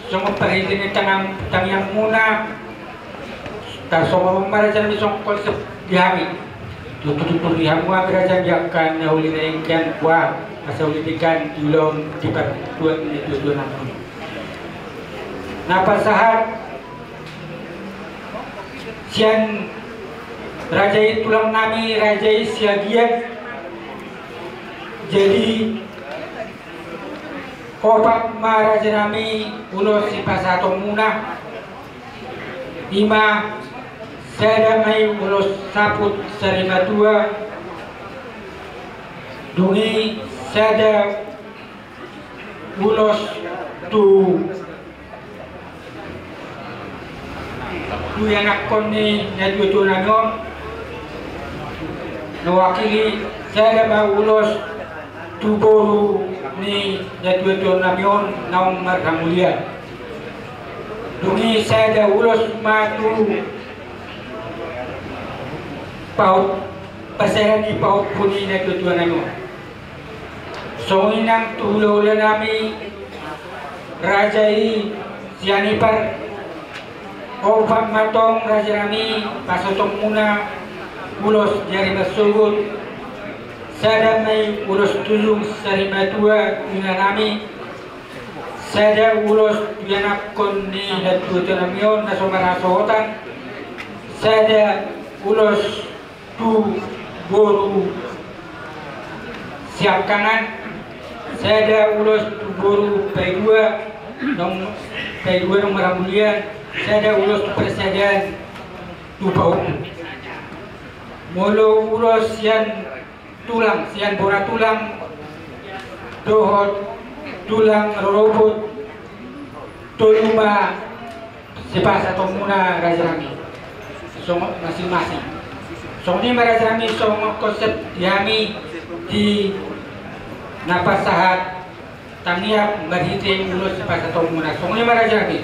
Songon parhite ni tangiang, tangiangmuna, tarsongon ma, raja nami, songon konsep di hami. Tutu, tutu di hamu hami, raja, di angka na uli na denggan, boha, asa uli denggan di ulaon di partuturan ni tutu nami. Na pasahat sian raja i tulang nami, raja i Siagian. Jadi opat ma, raja nami, ulos sipasahatonmuna. I ma, sada ma i ulos saput sari matua. Dung i sada ulos tu, tu ianakhon ni natuatua nami on. Na wakili, sada ma ulos tu boru ni natuatua nami on naung marhamulian. Dung i sada ulos ma tu pahompu, pasahat ni pahompu ni natuatua nami on. Songon i nang tu hulahula nami, raja i Sianipar. Opat ma tong, raja nami, pasahatonmuna ulos di ari marsogot. Sada ma i ulos tu ujung sari matua tu ina nami. Sada ulos tu ianakhon ni natuatua nami on na so marhasohotan. Sada ulos tu boru siangkangan, sada ulos tu boru paidua, Naung paidua naung marhamulian, sada ulos tu parsadaan tu pahompu. Molo ulos sian tulang, sian bona tulang dohot tulang rorobot, tolu ma sipasahatonmuna raja nami, songon masing-masing. Songon i ma raja nami songon konsep di hami di na pasahat tangiang marhite ulos sipasahatonmuna. Songon i ma raja nami.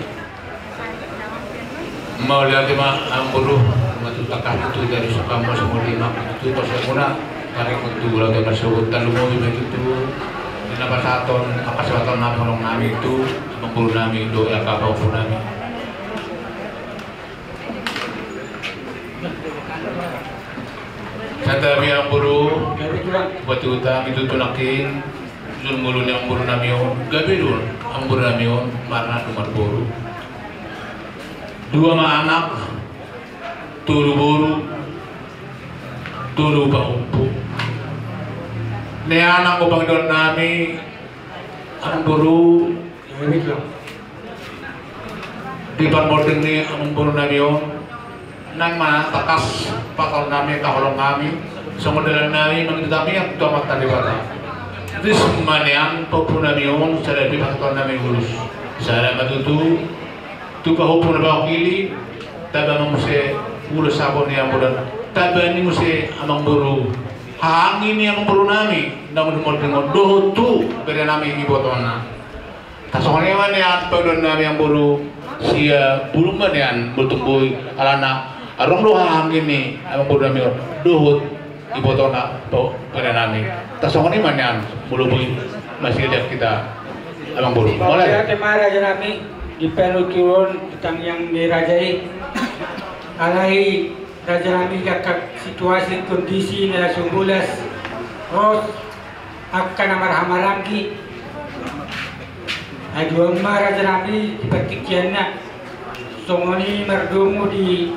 Mauliate ma amang boru, ma tu tangkas tu dari sukamu songon i ma tu konsepmuna. Taringot tu laut na sogot talu moli ma itu tu na pasahaton, na pasahaton nami holong nami tu amang boru nami dohot angka pahompu nami. Santabi amang boru, buat utang itu tu nangkin. Jolma ni amang boru nami on, gabe do amang boru nami on marnadu marboru. Dua ma anak, tolu boru, tolu pahompu. Ni anak do pangidoan nami amang boru. Di parmonding ni amang boru nami on, nang ma tangkas pasahaton nami angka holong nami, songon dalan nami mangido tangiang tu Amanta Debata. Ris ma nian pahompu nami on, sada pe pasahaton nami ulos. Sada ma tutu tu pahompu na mewakili, taba ma muse ulos sahat ni amang boru, taba ni muse amang boru hahaanggi ni amang boru nami na di parmonding on dohot tu bere nami ibotona. Tasongon i ma nian pangidoan nami amang boru, sia bulung ma nian molo tung boi, alana adong do hahaanggi ni amang boru nami on dohot ibotona tu bere nami. Tasongon i ma nian molo boi masihol hita amang boru. Mauliate. Mauliate ma raja nami di panuturion di tangiang ni raja i. Alai raja nami, angka situasi kondisi na so bolas ros angka na marhahamaranggi. Ai dua ma raja nami di partingkianna. Songon i mardomu di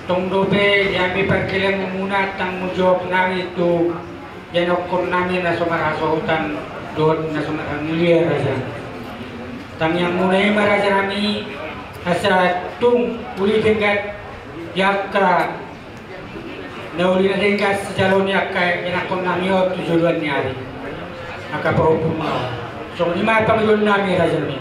tong dope di hami parkelenmuna tanggung jawab nami tu ianakkon nami na so marhasohotan dohot na so marhamulian raja. Tangiangmuna i ma raja nami asa tung uli denggan di angka na uli na denggan sijalo ni angka ianakkon nami on tu joloan ni ari. Angka pahompu ma. Songon i ma pangidoan nami raja nami.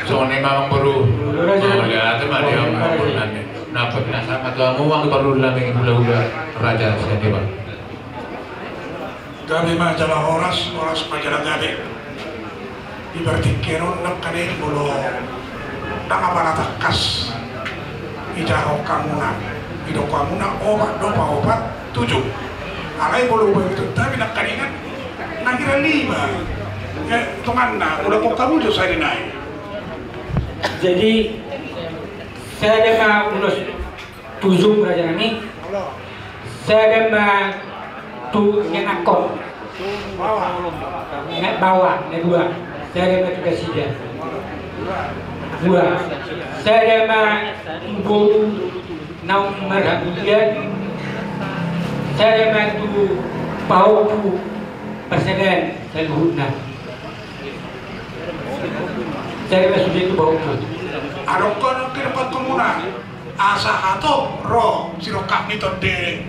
Songon i ma amang boru. Mauliate ma di amang boru nami. Nang pe pinasahat ma tu hamu angka parhundul nami hulahula raja sian Debata. Gabe ma jala horas, horas ma jala gabe. Di partingkian on nangkaning molo ndang apala tangkas dijahahon hamuna, didok hamuna opat do paopat tujuh. Alai molo hubaen tu hami nangkaningan na hira lima. Tonganna molo hon hamu jo sada nai. Jadi sada ma ulos tu ujung raja nami. Sada ma tu ianakkon. Baoa na dua. Sada ma tu nasida dua. Sada ma tu boru naung marhamulian. Sada ma tu pahompu parsadaan saluhutna. Sada ma sude tu pahompu. Adong do na hudok hamuna. Asa hatop ro sirongkap ni tondi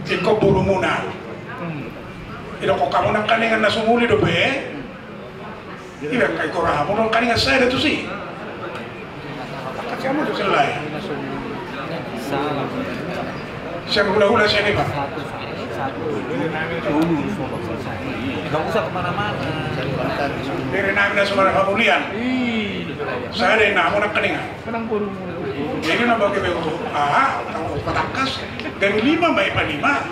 ingkon borumuna. Didok hamuna nangkaningan na sumuli dope. Iba angka ingkon roha muna nangkaningan sada tusi. Sian hulahula sian iba. Bere nami na so marhamulian. Sada i na hamuna nangkaningan. Jadi na bagi be aha, tangkas gabe lima ma i, panima.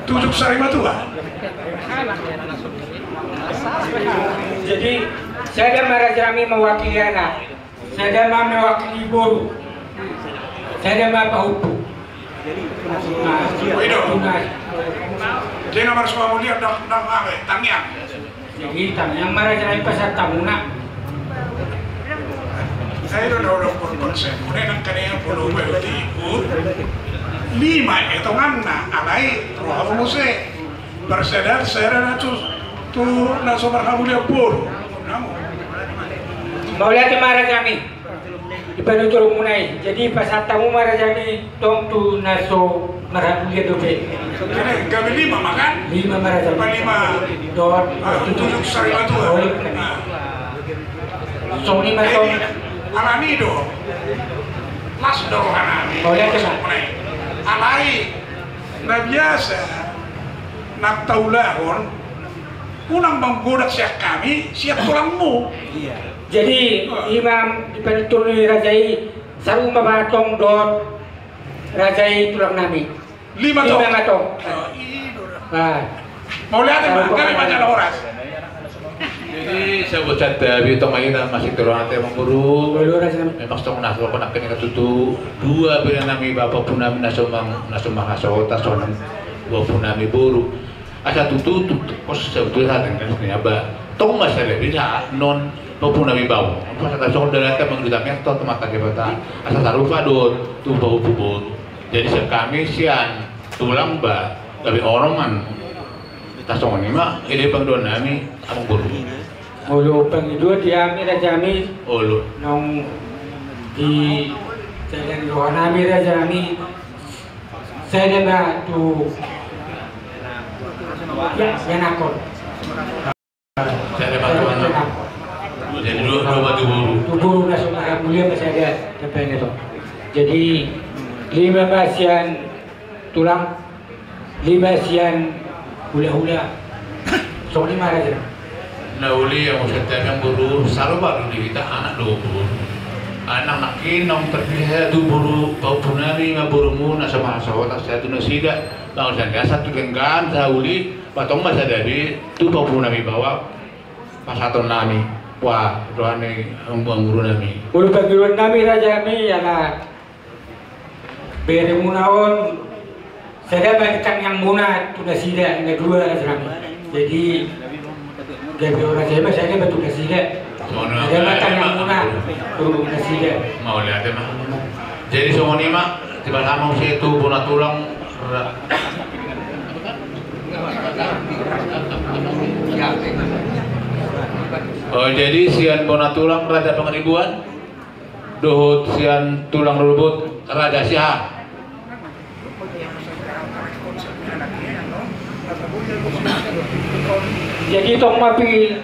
Tujuh sari matua. Jadi sada ma raja nami mewakili anak, sada ma mewakili boru, sada ma pahompu. Jadi tunas. Tunas. Jadi nomor sepuluh mulia ndang, ndang, tangiang. Jadi tangiang ma raja nami pasahat hamuna. Sai do na hudokkon konsepmuna nangkaningan molo hubaen tu lima i tonganna, alai roha muse. Parsadaan sada na tu, tu na so marhamulian boru. Namu. Mauliate ma rajami. Di panuturonmuna i. Jadi pasahat hamu ma rajami tong tu na so marhamulian dope. Jadi gabe lima ma kan? Lima ma rajami. Lima. Dohot. Ah, tujuh sari matua. Songon i ma tong. Alani do. Las do rohanami. Mauliate ma. Alai na biasa na taulahon. Unang manggodak sian hami sian tulangmu. Iya. Jadi imam di panuturon ni raja i, saru ma tong dohot raja i tulang nami. Lima tong. Lima ma tong. Mauliate ma, gabe ma jala horas. Jadi sabuat santa bi tong aina masih tolong ate manguru. Memang tong na so pernah kena ketutu dua bina nami bapa punami na so mang na so mang hasota sonang dua punami boru. Asa tutu tutu pos sebetulnya sa dengan sini aba tong masa dia bisa non pepuna mi bau. Pas ada soal dari ate menggunakan to tempat tadi bata asa sarupa do tu bau bubur. Jadi sekami sian tulang ba gabe oroman tasong ni ma ide pangduan nami amang boru. Olo pangidua di ami rajami. Olo nong di jalan rohanami rajami. Saya dia tu ya, ya nakon. Saya dia bantu anak. Jadi dua dua batu buru. Tu buru na so marhamulian ma saya dia tempat itu. Jadi lima ma sian tulang, lima sian hula-hula. Songon i ma raja. Na uli yang usah tanya boru salo baru di kita anak do boru. Anak nangkin naung terpisah tu boru bau punami ma borumu na sama sawat asa tu nasida. Langsung dia satu genggam sa uli patong masa dari tu bau punami bawa pasaton nami. Wah rohani anggur nami. Bulu panggilan nami raja nami ya lah. Beremuna on sada ma tangiangmuna tu nasida na dua rajami. Jadi gabe on raja ma sada ma tu nasida. Sada ma tangiangmuna tu nasida. Mauliate ma. Jadi songon i ma tiba sama muse tu bona tulang. Oh jadi sian bona tulang raja pangaribuan. Dohot sian tulang rorobot raja siha. Jadi tong mapi.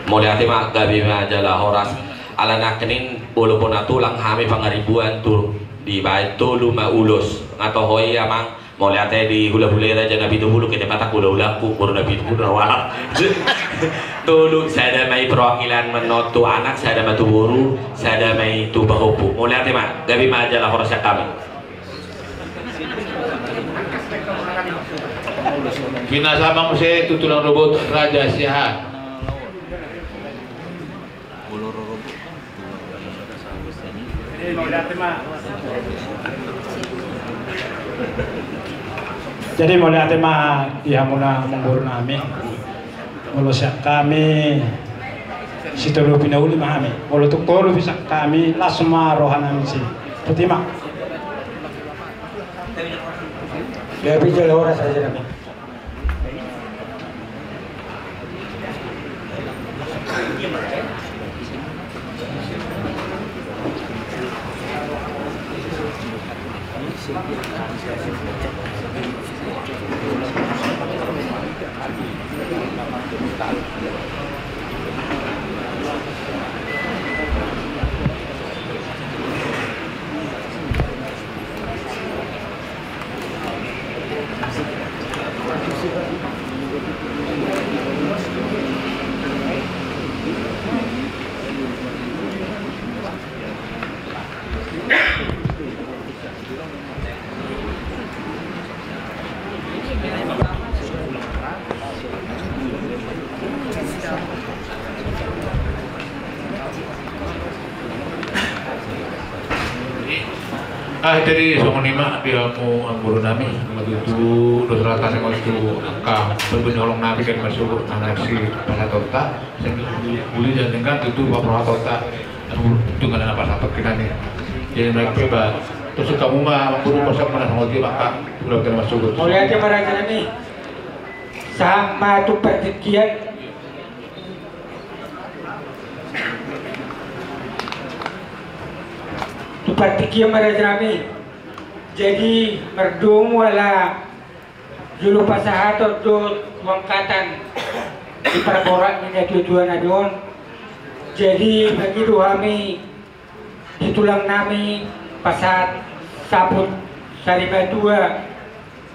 Mauliate ma gabe ma jala horas. Ala nangkin bolo bona tulang hami pangaribuan tu dibaen tolu ma ulos nga toho i amang. Mauliate di hula-hula i raja na pitu pulu kete patak hula-hulaku boru na pitu pulu na walak. Tolu sada ma i perwakilan menotu anak sada ma tu boru sada ma i tu bahopu. Mauliate ma gabe ma jala horas sian hami. Pinasamang muse tu tulang rorobot raja siha. Jadi mauliate ma di hamuna manguru nami. Molo sian hami sitolu pinauli ma hami. Molo tu kolu bisa hami las ma roha nami si. Puti ma. Gabe jala horas raja nami. Ah, jadi songon i ma di hamu anggur nami, matutu dos rata ni matutu angka pembenolong nami kan masuk anak si pasatonta, sehingga uli dan dengan tutu paprohatonta, anu tunggana na pasaton kita ni. Jadi mereka ba Terus kamu mah, aku lupa siapa, mana sama dia, maka pulau kena masuk. Mauliate ma raja nami. Sahat ma tu partingkian. Tu partingkian ma raja nami. Jadi mardomu ala jolo pasahaton do tu angkatan di parborat ni natuatua nami on. Jadi mangido hami di tulang nami pasahat saput sari matua,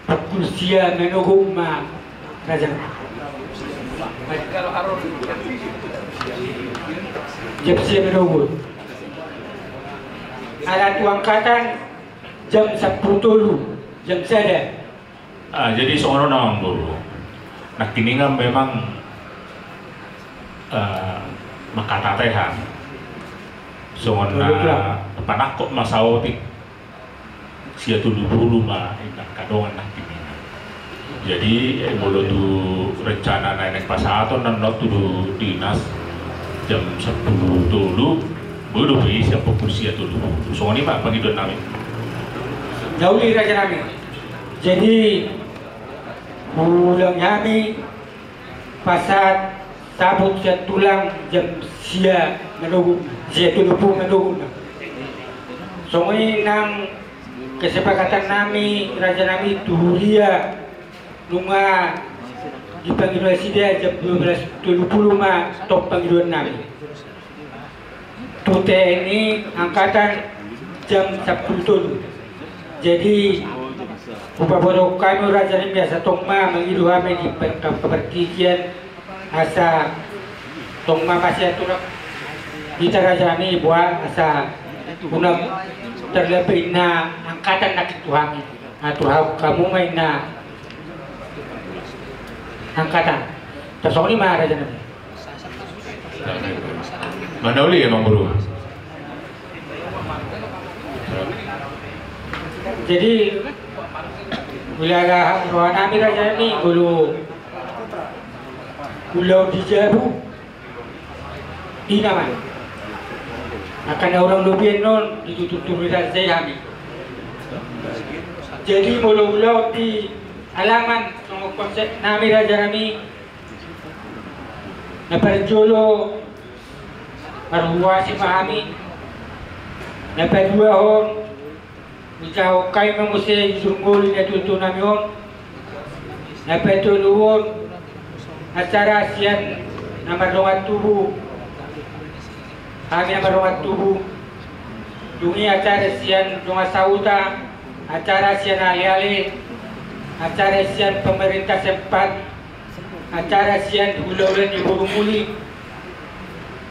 pukul sia manogot ma raja. Jam sia manogot. Ala tu angkatan jam sampulu tolu, jam sada. Ah, jadi songon on amang boru. Nangkiningan memang, eh, mangkatai hami. Songon na panangkok ma saotik sia tolu pulu ma inna angka dongan nangkiningan. Jadi, eh, molo tu rencana na naeng pasahaton annon tu dinas jam sampulu tolu, boi dope i sian pukul sia tolu pulu. Songon i ma pangidoan nami. Nauli raja nami. Jadi ulang hami pasahat saput sian tulang jam sia manogot, sia tolu pulu manogot. Songon i nang kesepakatan nami raja nami tu huria, nunga dipangido nasida jam dua belas tolu pulu ma tong pangidoan nami. Tu T N I angkatan jam sampulu tolu. Jadi hupaboto hami raja nami asa tong ma mangido hami di partingkian asa tong ma masiatur hita raja nami boha asa unang tarlambat inna angkatan nangkin tu hami. Atur hamu ma inna angkatan. Tarsongon i ma raja nami. Mana uli ya, Mang Boru? Jadi, molo roha nami raja nami, molo ulaon di jabu, di nama. Angka na hurang lobi annon, ditutur-tutur raja i hami. Jadi, molo ulaon di halaman, songon konsep nami raja nami, na parjolo marhuasi ma hami. Na paduahon, hujahahon hami ma muse jujur ngolu ni natuatua nami on. Na patoluhon, acara sian na mardongan tubu. Hami na mardongan tubu. Dung i acara sian dongan sahuta, acara sian aleale, acara sian pemerintah setempat, acara sian hulahula ni boru muli,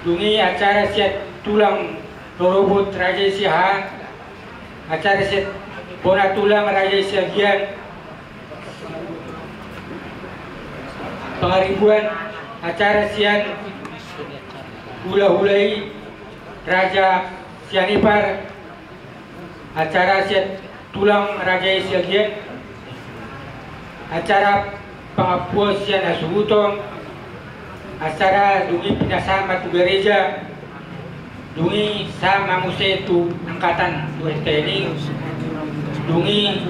dung i acara sian tulang rorobot raja i Siahaan, acara sian bona tulang raja i Siagian, Pangaribuan, acara sian hulahula i raja Sianipar, acara sian tulang raja i Siagian, acara pangampuon sian hasuhuton, acara dung i pinasahat ma tu gareja, dung i sahat ma muse tu angkatan tu S T N I, dung i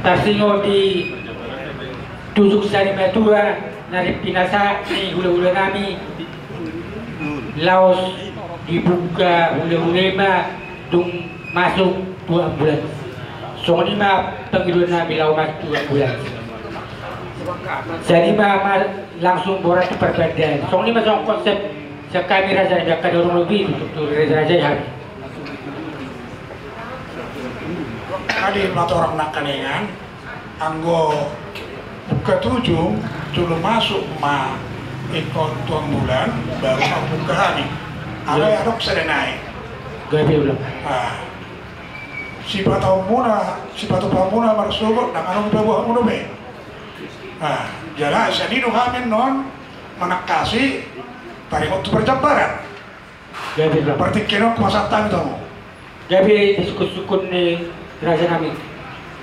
tarsingot di tusuk sari matua na pinasahat ni hulahula nami. Laos dibuka hulahula i ma dung masuk tu ambulans. Songon i ma pangidoan nami laho masuk tu ambulans. Jadi ma, ma langsung borat tu parbandaan. Songon i ma songon konsep sian hami raja nami, angka na hurang lobi tu, tu raja-raja i hami. Jadi ma torang nangkaningan. Anggo buka tujung, jolo masuk ma ingkon tu ambulan, baru ma buka hami. Alai adong sada nai. Gabe ulang. Ah. Sipatupaonmuna, sipatupaonmuna marsogot, ndang adong paboaonmuna be. Ah, jala sian i do hami annon manangkasi taringot tu parjambaran. Gabe, Bang. Partingkian on pasahat hami tu hamu. Gabe di sungkun-sungkun ni raja nami.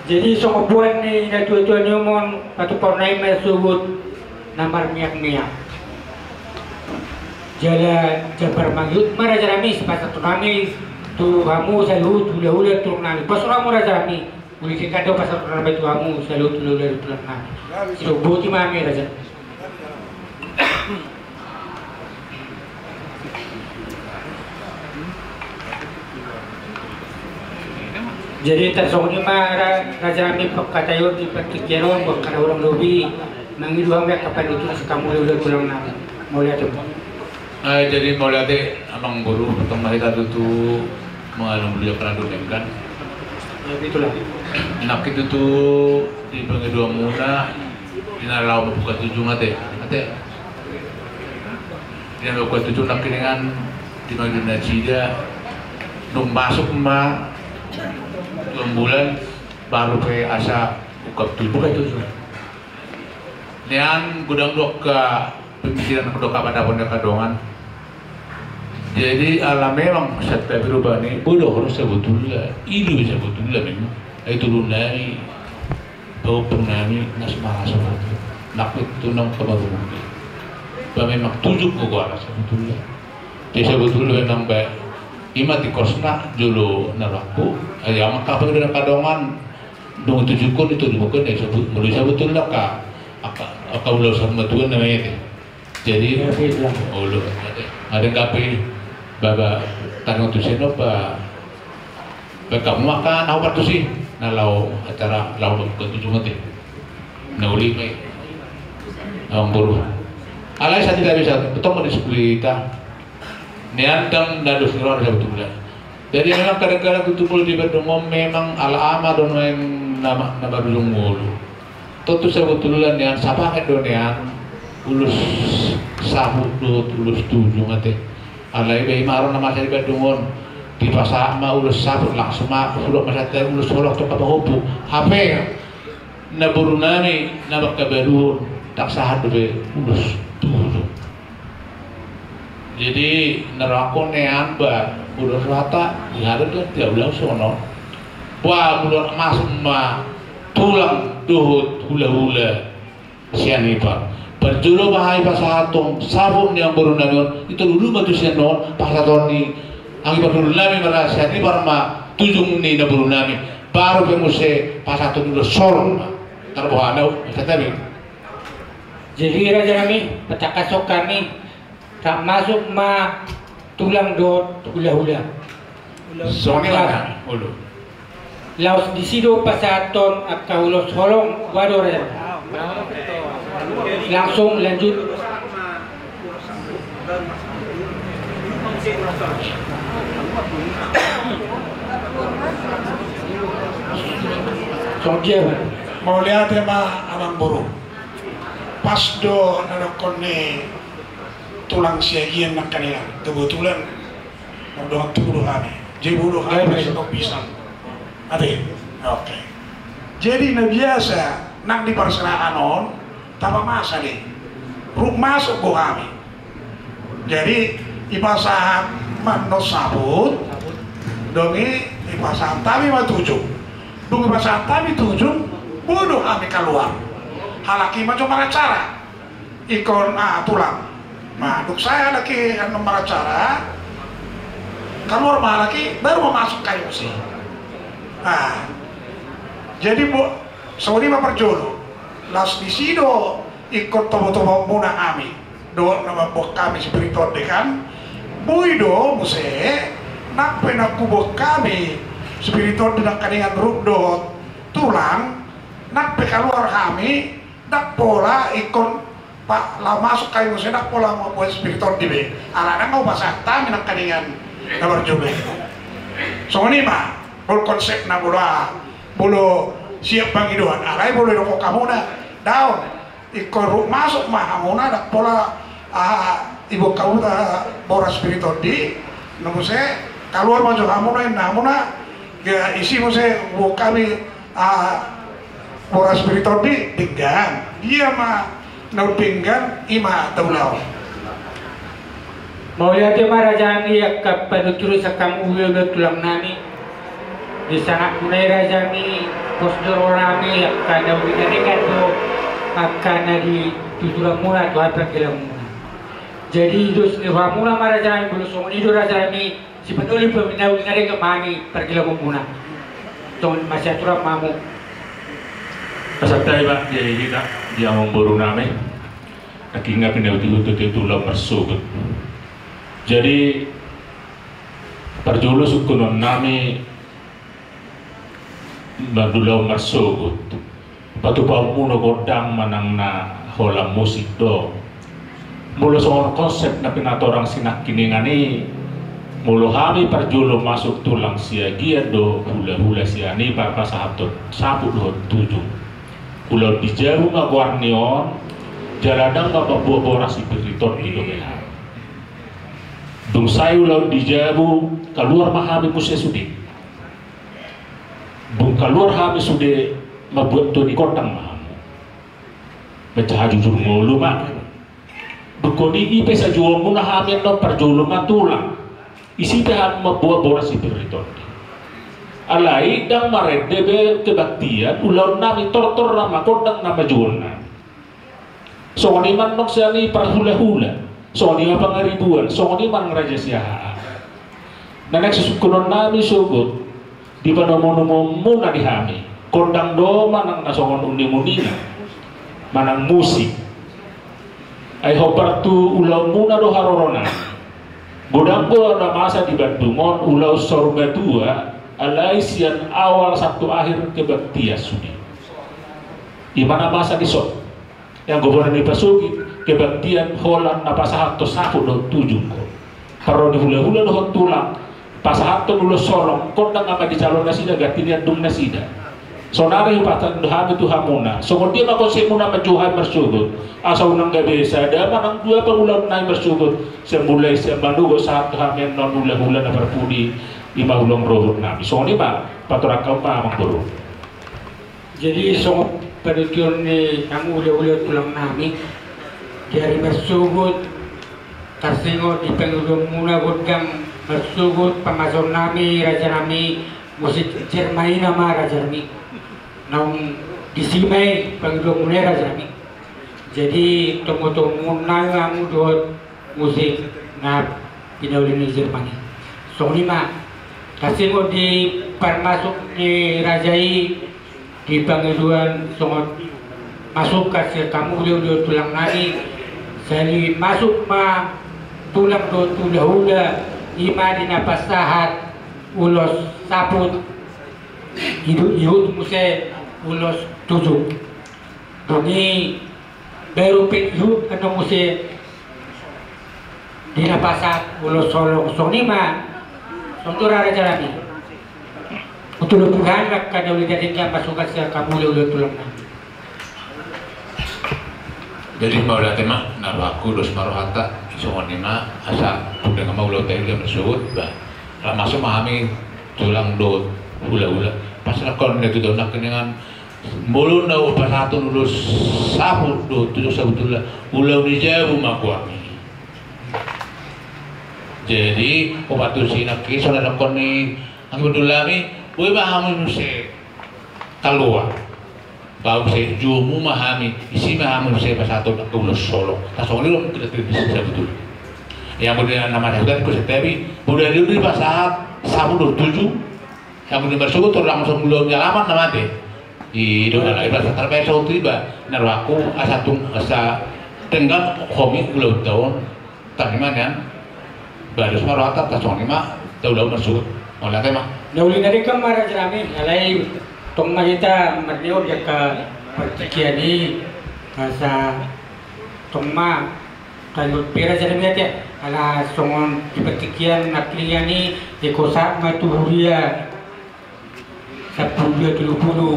Jadi songon boan ni natuatua ni umon, patupaon nami ma sogot na marmiak-miak. Jala jambar mangihut ma raja nami, sipasahat tu hami Tu hamu saluhut hulahula tulang nami. Pos roha muna raja nami. Uli singkat do pos roha nami tu hamu saluhut hulahula tulang nami. Ido boti ma hami raja. Jadi tarsongon i ma ra-, raja nami pangkataion di partingkian on, buat kada urang lobi mangido hami angka panutun sitamuna hulahula tulang nami. Mauliate. Ai jadi mauliate amang boru, tong ma hita tutu mangalangka mauliate karadu denggan. Itulah. Nangkin tutu di pangidoan muna di na laho mambuka tujung ate. Ate. Di na mambuka tujung nangkin dengan di na didok nasida dung masuk ma dua bulan baru pe asa ungkap tujung. Buka tujung. Nian godang do angka pemikiran, godang angka pandapotan angka dongan. Jadi ala memang santabi rupani, bodo ho do sabotulna, i do sabotulna memang. Ai tolu nami, pahompu nami, na so marasa bodo. Nangkin tu na pamarumuna. Ba memang tujung gogo ala sabotulna. Jadi sabotulna memang ba, i ma tingkosna jolo na rohangku. Ai amang kapang do angka dongan. Dung tujungkon i tolu bukan ya sabut, molo sabotulna angka, angka, angka ulaon saur matua na mete. Jadi, olo, ada, ada kape baba tarang tu seno ba, ba kamu makan au partusi, na laho acara laho bukan tujung ate. Na uli mai. Amang boru. Alai sa tidak bisa, betul mau diskusi ta. Nian dang na dos ni roha sabotulna. Jadi memang kadang-kadang tutu molo di Bandung on memang ala ama do nuaeng na ma-, na marujung ngolu. Tontu sabotulna nian sapaket do nian ulos saput dohot ulos tujung ate. Alai ba i ma haroro na masa di Bandung on. Dipasahat ma ulos saput langsung ma hudok ma santabi ulos holong tu angka pahompu. Hape na boru nami na mangkabaruhon, ndang sahat dope ulos tujung. Jadi na rohangku nian ba ulos rohanta di hata tu tiap ulos sonon. Ba molo masuk ma tulang dohot hulahula sian Ipar. Parjolo ma hami pasahathon saput ni amang boru nami on, i tolu ma tu sian on pasahathon ni anggi parjolo nami ma ra sian Ipar ma tujung ni na boru nami. Baru pe muse pasahathon ulos holong ma. Tarboha na u, santabi. Jadi raja nami, patangkashon hami, rap masuk ma tulang dohot hulahula. Songon i ma na, olo. Laos disi do pasahathon angka ulos holong, boha do raja. Langsung lanjut. Songon dia ma. Mauliate ma amang boru. Pas do na dohonon ni tulang Siagian nangkaningan, kebetulan mardongan tubu do hami. Jadi boha do hami, baik, baik, stok pisang. Ate. Oke. Jadi na biasa nang di parserahan on tapamasa do i. Rap masuk do hami. Jadi dipasahat ma annon saput. Dung i dipasahat hami ma tujung. Dung dipasahat hami tujung, boi do hami kaluar. Halak i ma jo maracara. Ingkon, ah, tulang. Nah, dung sae halak i annon maracara, kaluar ma halak i, baru ma masuk hami muse. Ah. Jadi bo-, songon i ma parjolo. Laos disi do ingkon tobotoboonmuna hami. Dohot na mamboan hami si Piri Tondi kan. Boi do muse, nang pe na huboan hami si Piri Tondi nangkaningan rap dohot tulang, nang pe kaluar hami, ndang pola ingkon pa-, laho masuk hami muse, ndang pola mamboan si Piri Tondi be. Alana nga hupasahat hami nangkaningan na marjolo i. Songon i ma, molo konsepna molo aha, molo siap pangidoan, alai molo didok hamuna, daong. Ingkon rap masuk ma hamuna, ndang pola, ah, diboan hamu boras Piri Tondi, na muse kaluar ma jo hamuna, ninna hamuna, ga disi muse huboan hami, ah, boras Piri Tondi, denggan. Dia ma na undenggan, i ma taulahon. Mauliate ma raja nami, angka panuturi sian hamu hulahula tulang nami. Di sangap muna i raja nami, pos do roha nami, angka na uli na denggan do angka na dituturan muna tu hata pangkilalaon muna. Jadi dos ni rohamuna ma raja nami, molo songon i do raja nami, sipanoli paminau di nari kemani pargilabon muna. Songon masiaturan mamu. Pasantai ma di hita, di amangboru nami. Nangkin nga pinautihut tu ulaon marsogot. Jadi parjolo sungkunon nami, ma di ulaon marsogot, patupaonmuna gondang manang na holan musik do. Molo songon konsep na pinatorang si nangkiningan i, molo hami parjolo masuk tulang siagian do hulahula sian i parpasahathon saput dohot tujung. Ulaon di jabu ma goar ni on, jala ndang ma mamboa boras i pir ni tondi do be hami. Dung sae ulaon di jabu, kaluar ma hami muse sude. Dung kaluar hami sude, mambuat tondi gondang ma hamu. Manjaha jujur ngolu ma. Dungkon i, i pe sajuonmuna hami annon parjolo ma tulang. Isi pe hami mamboa boras i pir ni tondi. Alai ndang marende be kebaktian, ulaon nami tortor nama gondang nama juon nami. Songon i ma annon sian i parhulahula, songon i ma pangaribuan, songon i ma nang raja Siahaan. Na naeng sisungkunon nami sogot, di panomunomuonmuna di hami, gondang do manang na songon uniunina, manang musik. Ai hombar tu ulaonmuna do haroro nami. Godang do na masa di Bandung on ulaon saur matua, alai sian awal sahat tu akhir kebaktian sude. I ma na masa dison. Anggo bona ni pasogit, kebaktian holan na pasahathon saput dohot tujung. Parro ni hulahula dohot tulang, pasahathon ulos holong, gondang nama di jalo nasida, ganti ni andung nasida. Sonari hupasahat do hami tu hamuna, songon dia ma konsepmuna manjou hami marsogot, asa unang gabe sada manang dua pangulaon nami marsogot, sian mulai sian manogot sahat tu hami annon hulahula na parpudi, i ma ulaon rohot nami. Songon i ma, patorang hamu ma amangboru. Jadi songon panuturion ni hamu hulahula tulang nami, di ari marsogot, tarsongon di pangidoanmuna gondang marsogot, pamasaon nami raja nami, musik Jerman i nama raja nami. Naung disi ma i pangidoanmuna i raja nami. Jadi tomutomu nami hamu dohot musik na pinauli ni Jerman i. Songon i ma, tarsongon di parmasuk ni raja i di pangidoan songon masuk sian hamu hulahula tulang nami, sai masuk ma tulang dohot hulahula, i ma di na pasahat ulos saput, ihu-, ihut muse ulos tujung. Dung i baru pe ihut annon muse di na pasahat ulos holong. Songon i ma, songon i do raja nami. Utulo puhan angka na uli dari ka masukan sian hamu hulahula tulang nami. Jadi mauliate ma, na rohangku dos ma rohanta, songon i ma, asa pundang ma ulaonta i di ari marsogot, ba. Ra masuk ma hami tulang dohot hulahula. Pas nangkon na tu daun nangkiningan, molo na hupasahathon ulos saput dohot tujung, sabotulna ulaon ni jabu ma goar ni i. Jadi opat tusi nangkin songon na nangkon ni anggi bandul nami, boi ma hamu muse kaluar. Ba muse joumu ma hami, isi ma hamu muse pasahathon ulos holong. Tarsongon i do mungkin na terjadi sabotulna. Ia molo na masa hutan ko setabi, molo na dipasahat saput dohot tujung, ia molo na marsogot torang songon ulaon ni alaman na mate. I do ala i ba satar bae saut iba, na rohangku asa tung asa denggan homi ulaonta on. Tangihon ma nian, ba dos ma rohanta, tarsongon i ma, taula marsogot. Mauliate ma. Na uli na denggan ma raja nami, alai tong ma hita marnio di angka partingkian i, asa tong ma taihut pe raja nami ate, ala songon di partingkian nangkiningan i, ingkon sahat ma tu huria. Sampulu dua tolu pulu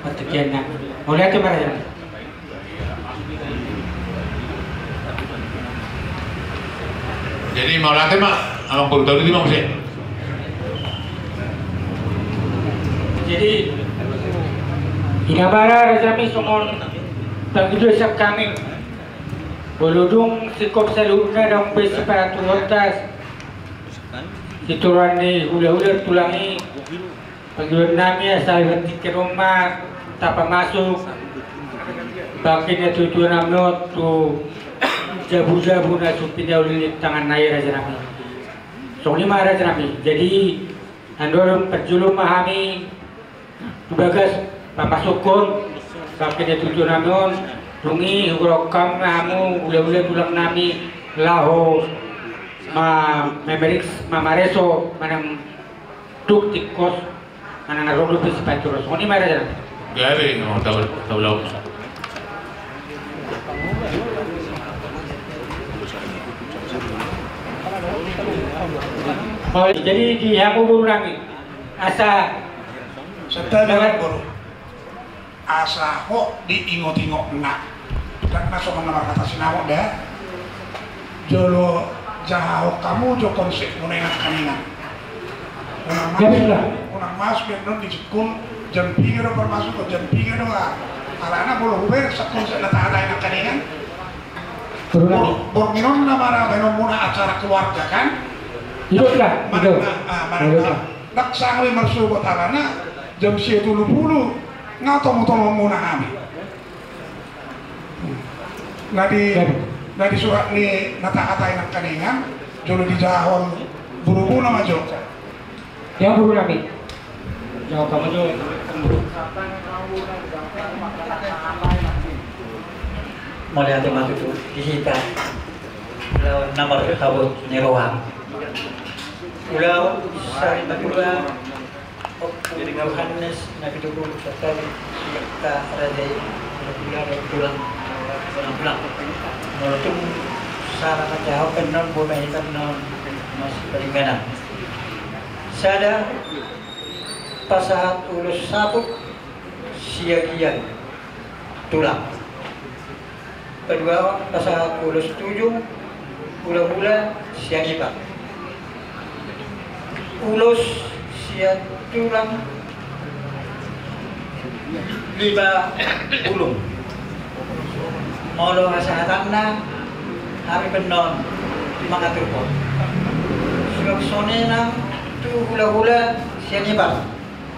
partingkianna. Mauliate ma raja. Jadi mauliate ma, amang boru tauli di ma muse. Jadi i ma raja nami songon pangidoan sian hami. Molo dung singkop saluhutna, dung be siparaturonta, sitoruan ni hulahula tulang i, pangidoan nami asa di partingkian on ma tapamasuk bangke ni natuatua nami on tu Jabu-jabu na so pinauli ni tangan na i, raja nami. Songon i ma, raja nami. Jadi, andorang parjolo ma hami tu bagas pamasuk on, sampe na tutu nami on, dung i hurokkam ma hamu hula-hula tulang nami laho ma-, mameriksa, mamareso manang tuk tingkos manang ro dope sipanturon. Songon i ma, raja. Gabe, o, tau, tau laut. O, jadi di hamu boru nami. Asa. Santabi, boru. Asa hot diingot-ingotna. Ndang na songon na marhata sinamot da. Jolo jahahon hamu jo konsepmuna i nangkaningan. Unang masuk, unang masuk annon dijingkon jam piga do parmasuk, jam piga do, ah. Alana molo hubereng konsep na tahata i nangkaningan. Bor-, borngin on na mara baenonmuna acara keluarga kan? Ido lah, ido. Ndang sanga be marsogot alana jam sia tolu pulu nga tomo-tomo muna hami. Na di, na di surat ni na tahata i nangkaningan, jolo dijahahon borumuna ma jo. Ia boru nami. Jawab hamu jo. Mauliate ma tutu di hita. Ulaon na marhabot ni roha. Ulaon sari madua. Ompu Johannes na pitu pulu, Santabi, sian raja i, tulang, tulang, tulang. Molo tung sala na jahahon annon, boi ma hita annon masipalinganan. Sada, pasahat ulos saput siagian tulang. Paduahon, pasahat ulos tujung hula-hula sian Ipar. Ulos sian tulang lima bulung. Molo hasahatanna hami pe annon mangaturhon. Suang songon i nang tu hula-hula sian Ipar.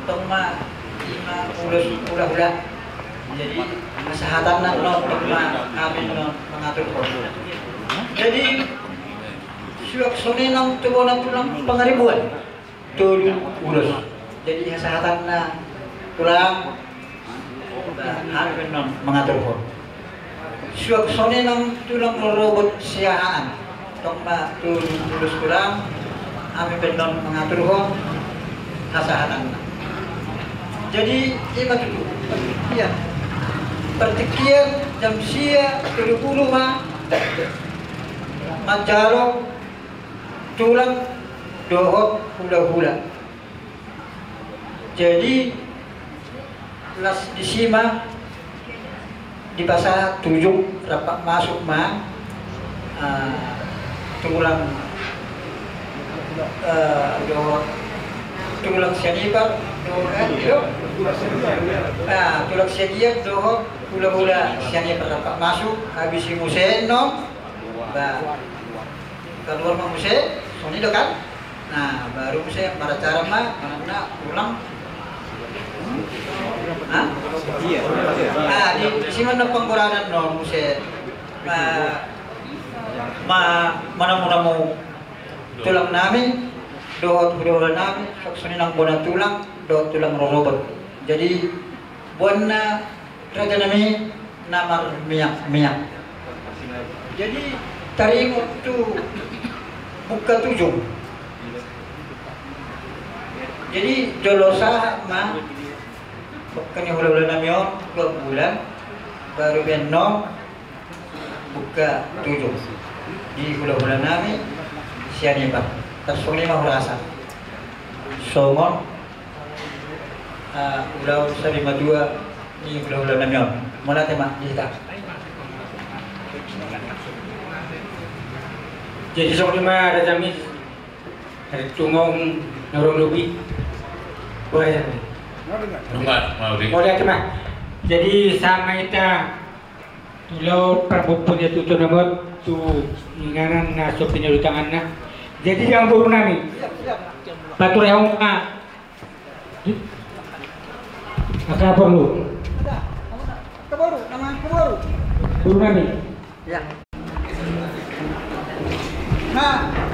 Tong ma i ma ulos hula-hula. Jadi, hasahatanna annon tong ma hami annon mangaturhon. Jadi, suang songon i nang tu bona tulang Pangaribuan. Tolu ulos. Jadi, hasahatanna tulang, hami pe annon mangaturhon. Suang songon i nang tulang rorobot Siahaan. Tong ma tolu ulos tulang, hami pe annon mangaturhon hasahatanna. Jadi, i ma tutu, partingkian. Partingkian jam sia tolu pulu ma manjalo tulang dohot hula-hula. Jadi, las disi ma dipasahat tujung rap masuk ma, eh, tulang, eh, dohot tulang sian Ipar, dohot, eh, dohot, ah, tulang siagian dohot hula-hula sian Ipar rap masuk, habis i muse annon, ba, kaluar ma muse, songon i do kan? Nah, baru muse maracara ma, manang na ulang. Hah? Ah, di, di si ma na panggoranan annon muse. Ma, ma, manamu-namu tulang nami, dohot hula-hula nami, suang songon i nang bona tulang, dohot tulang rorobot. Jadi, bona raja nami na marmiak-miak. Jadi, taringot tu buka tujung. Jadi, jolo sahat ma, buka ni hula-hula nami on, dua bulan, baru pe annon buka tujung. Di hula-hula nami, sian Ipar. Tarsongon i ma hurasa. Songon Ah, ulaon sari madua ni hula-hula nami on. Mauliate ma di hita. Jadi songon i ma raja nami. Ari tung on na ro lobi. Boha raja nami. Mauliate ma. Jadi sahat ma hita tu ulaon parpumpuon ni tutu na mot tu inganan na so pinauli tanganna. Jadi di hamu boru nami. Pature hamu ma. Angka boru. Boru nami. Ya. Nah,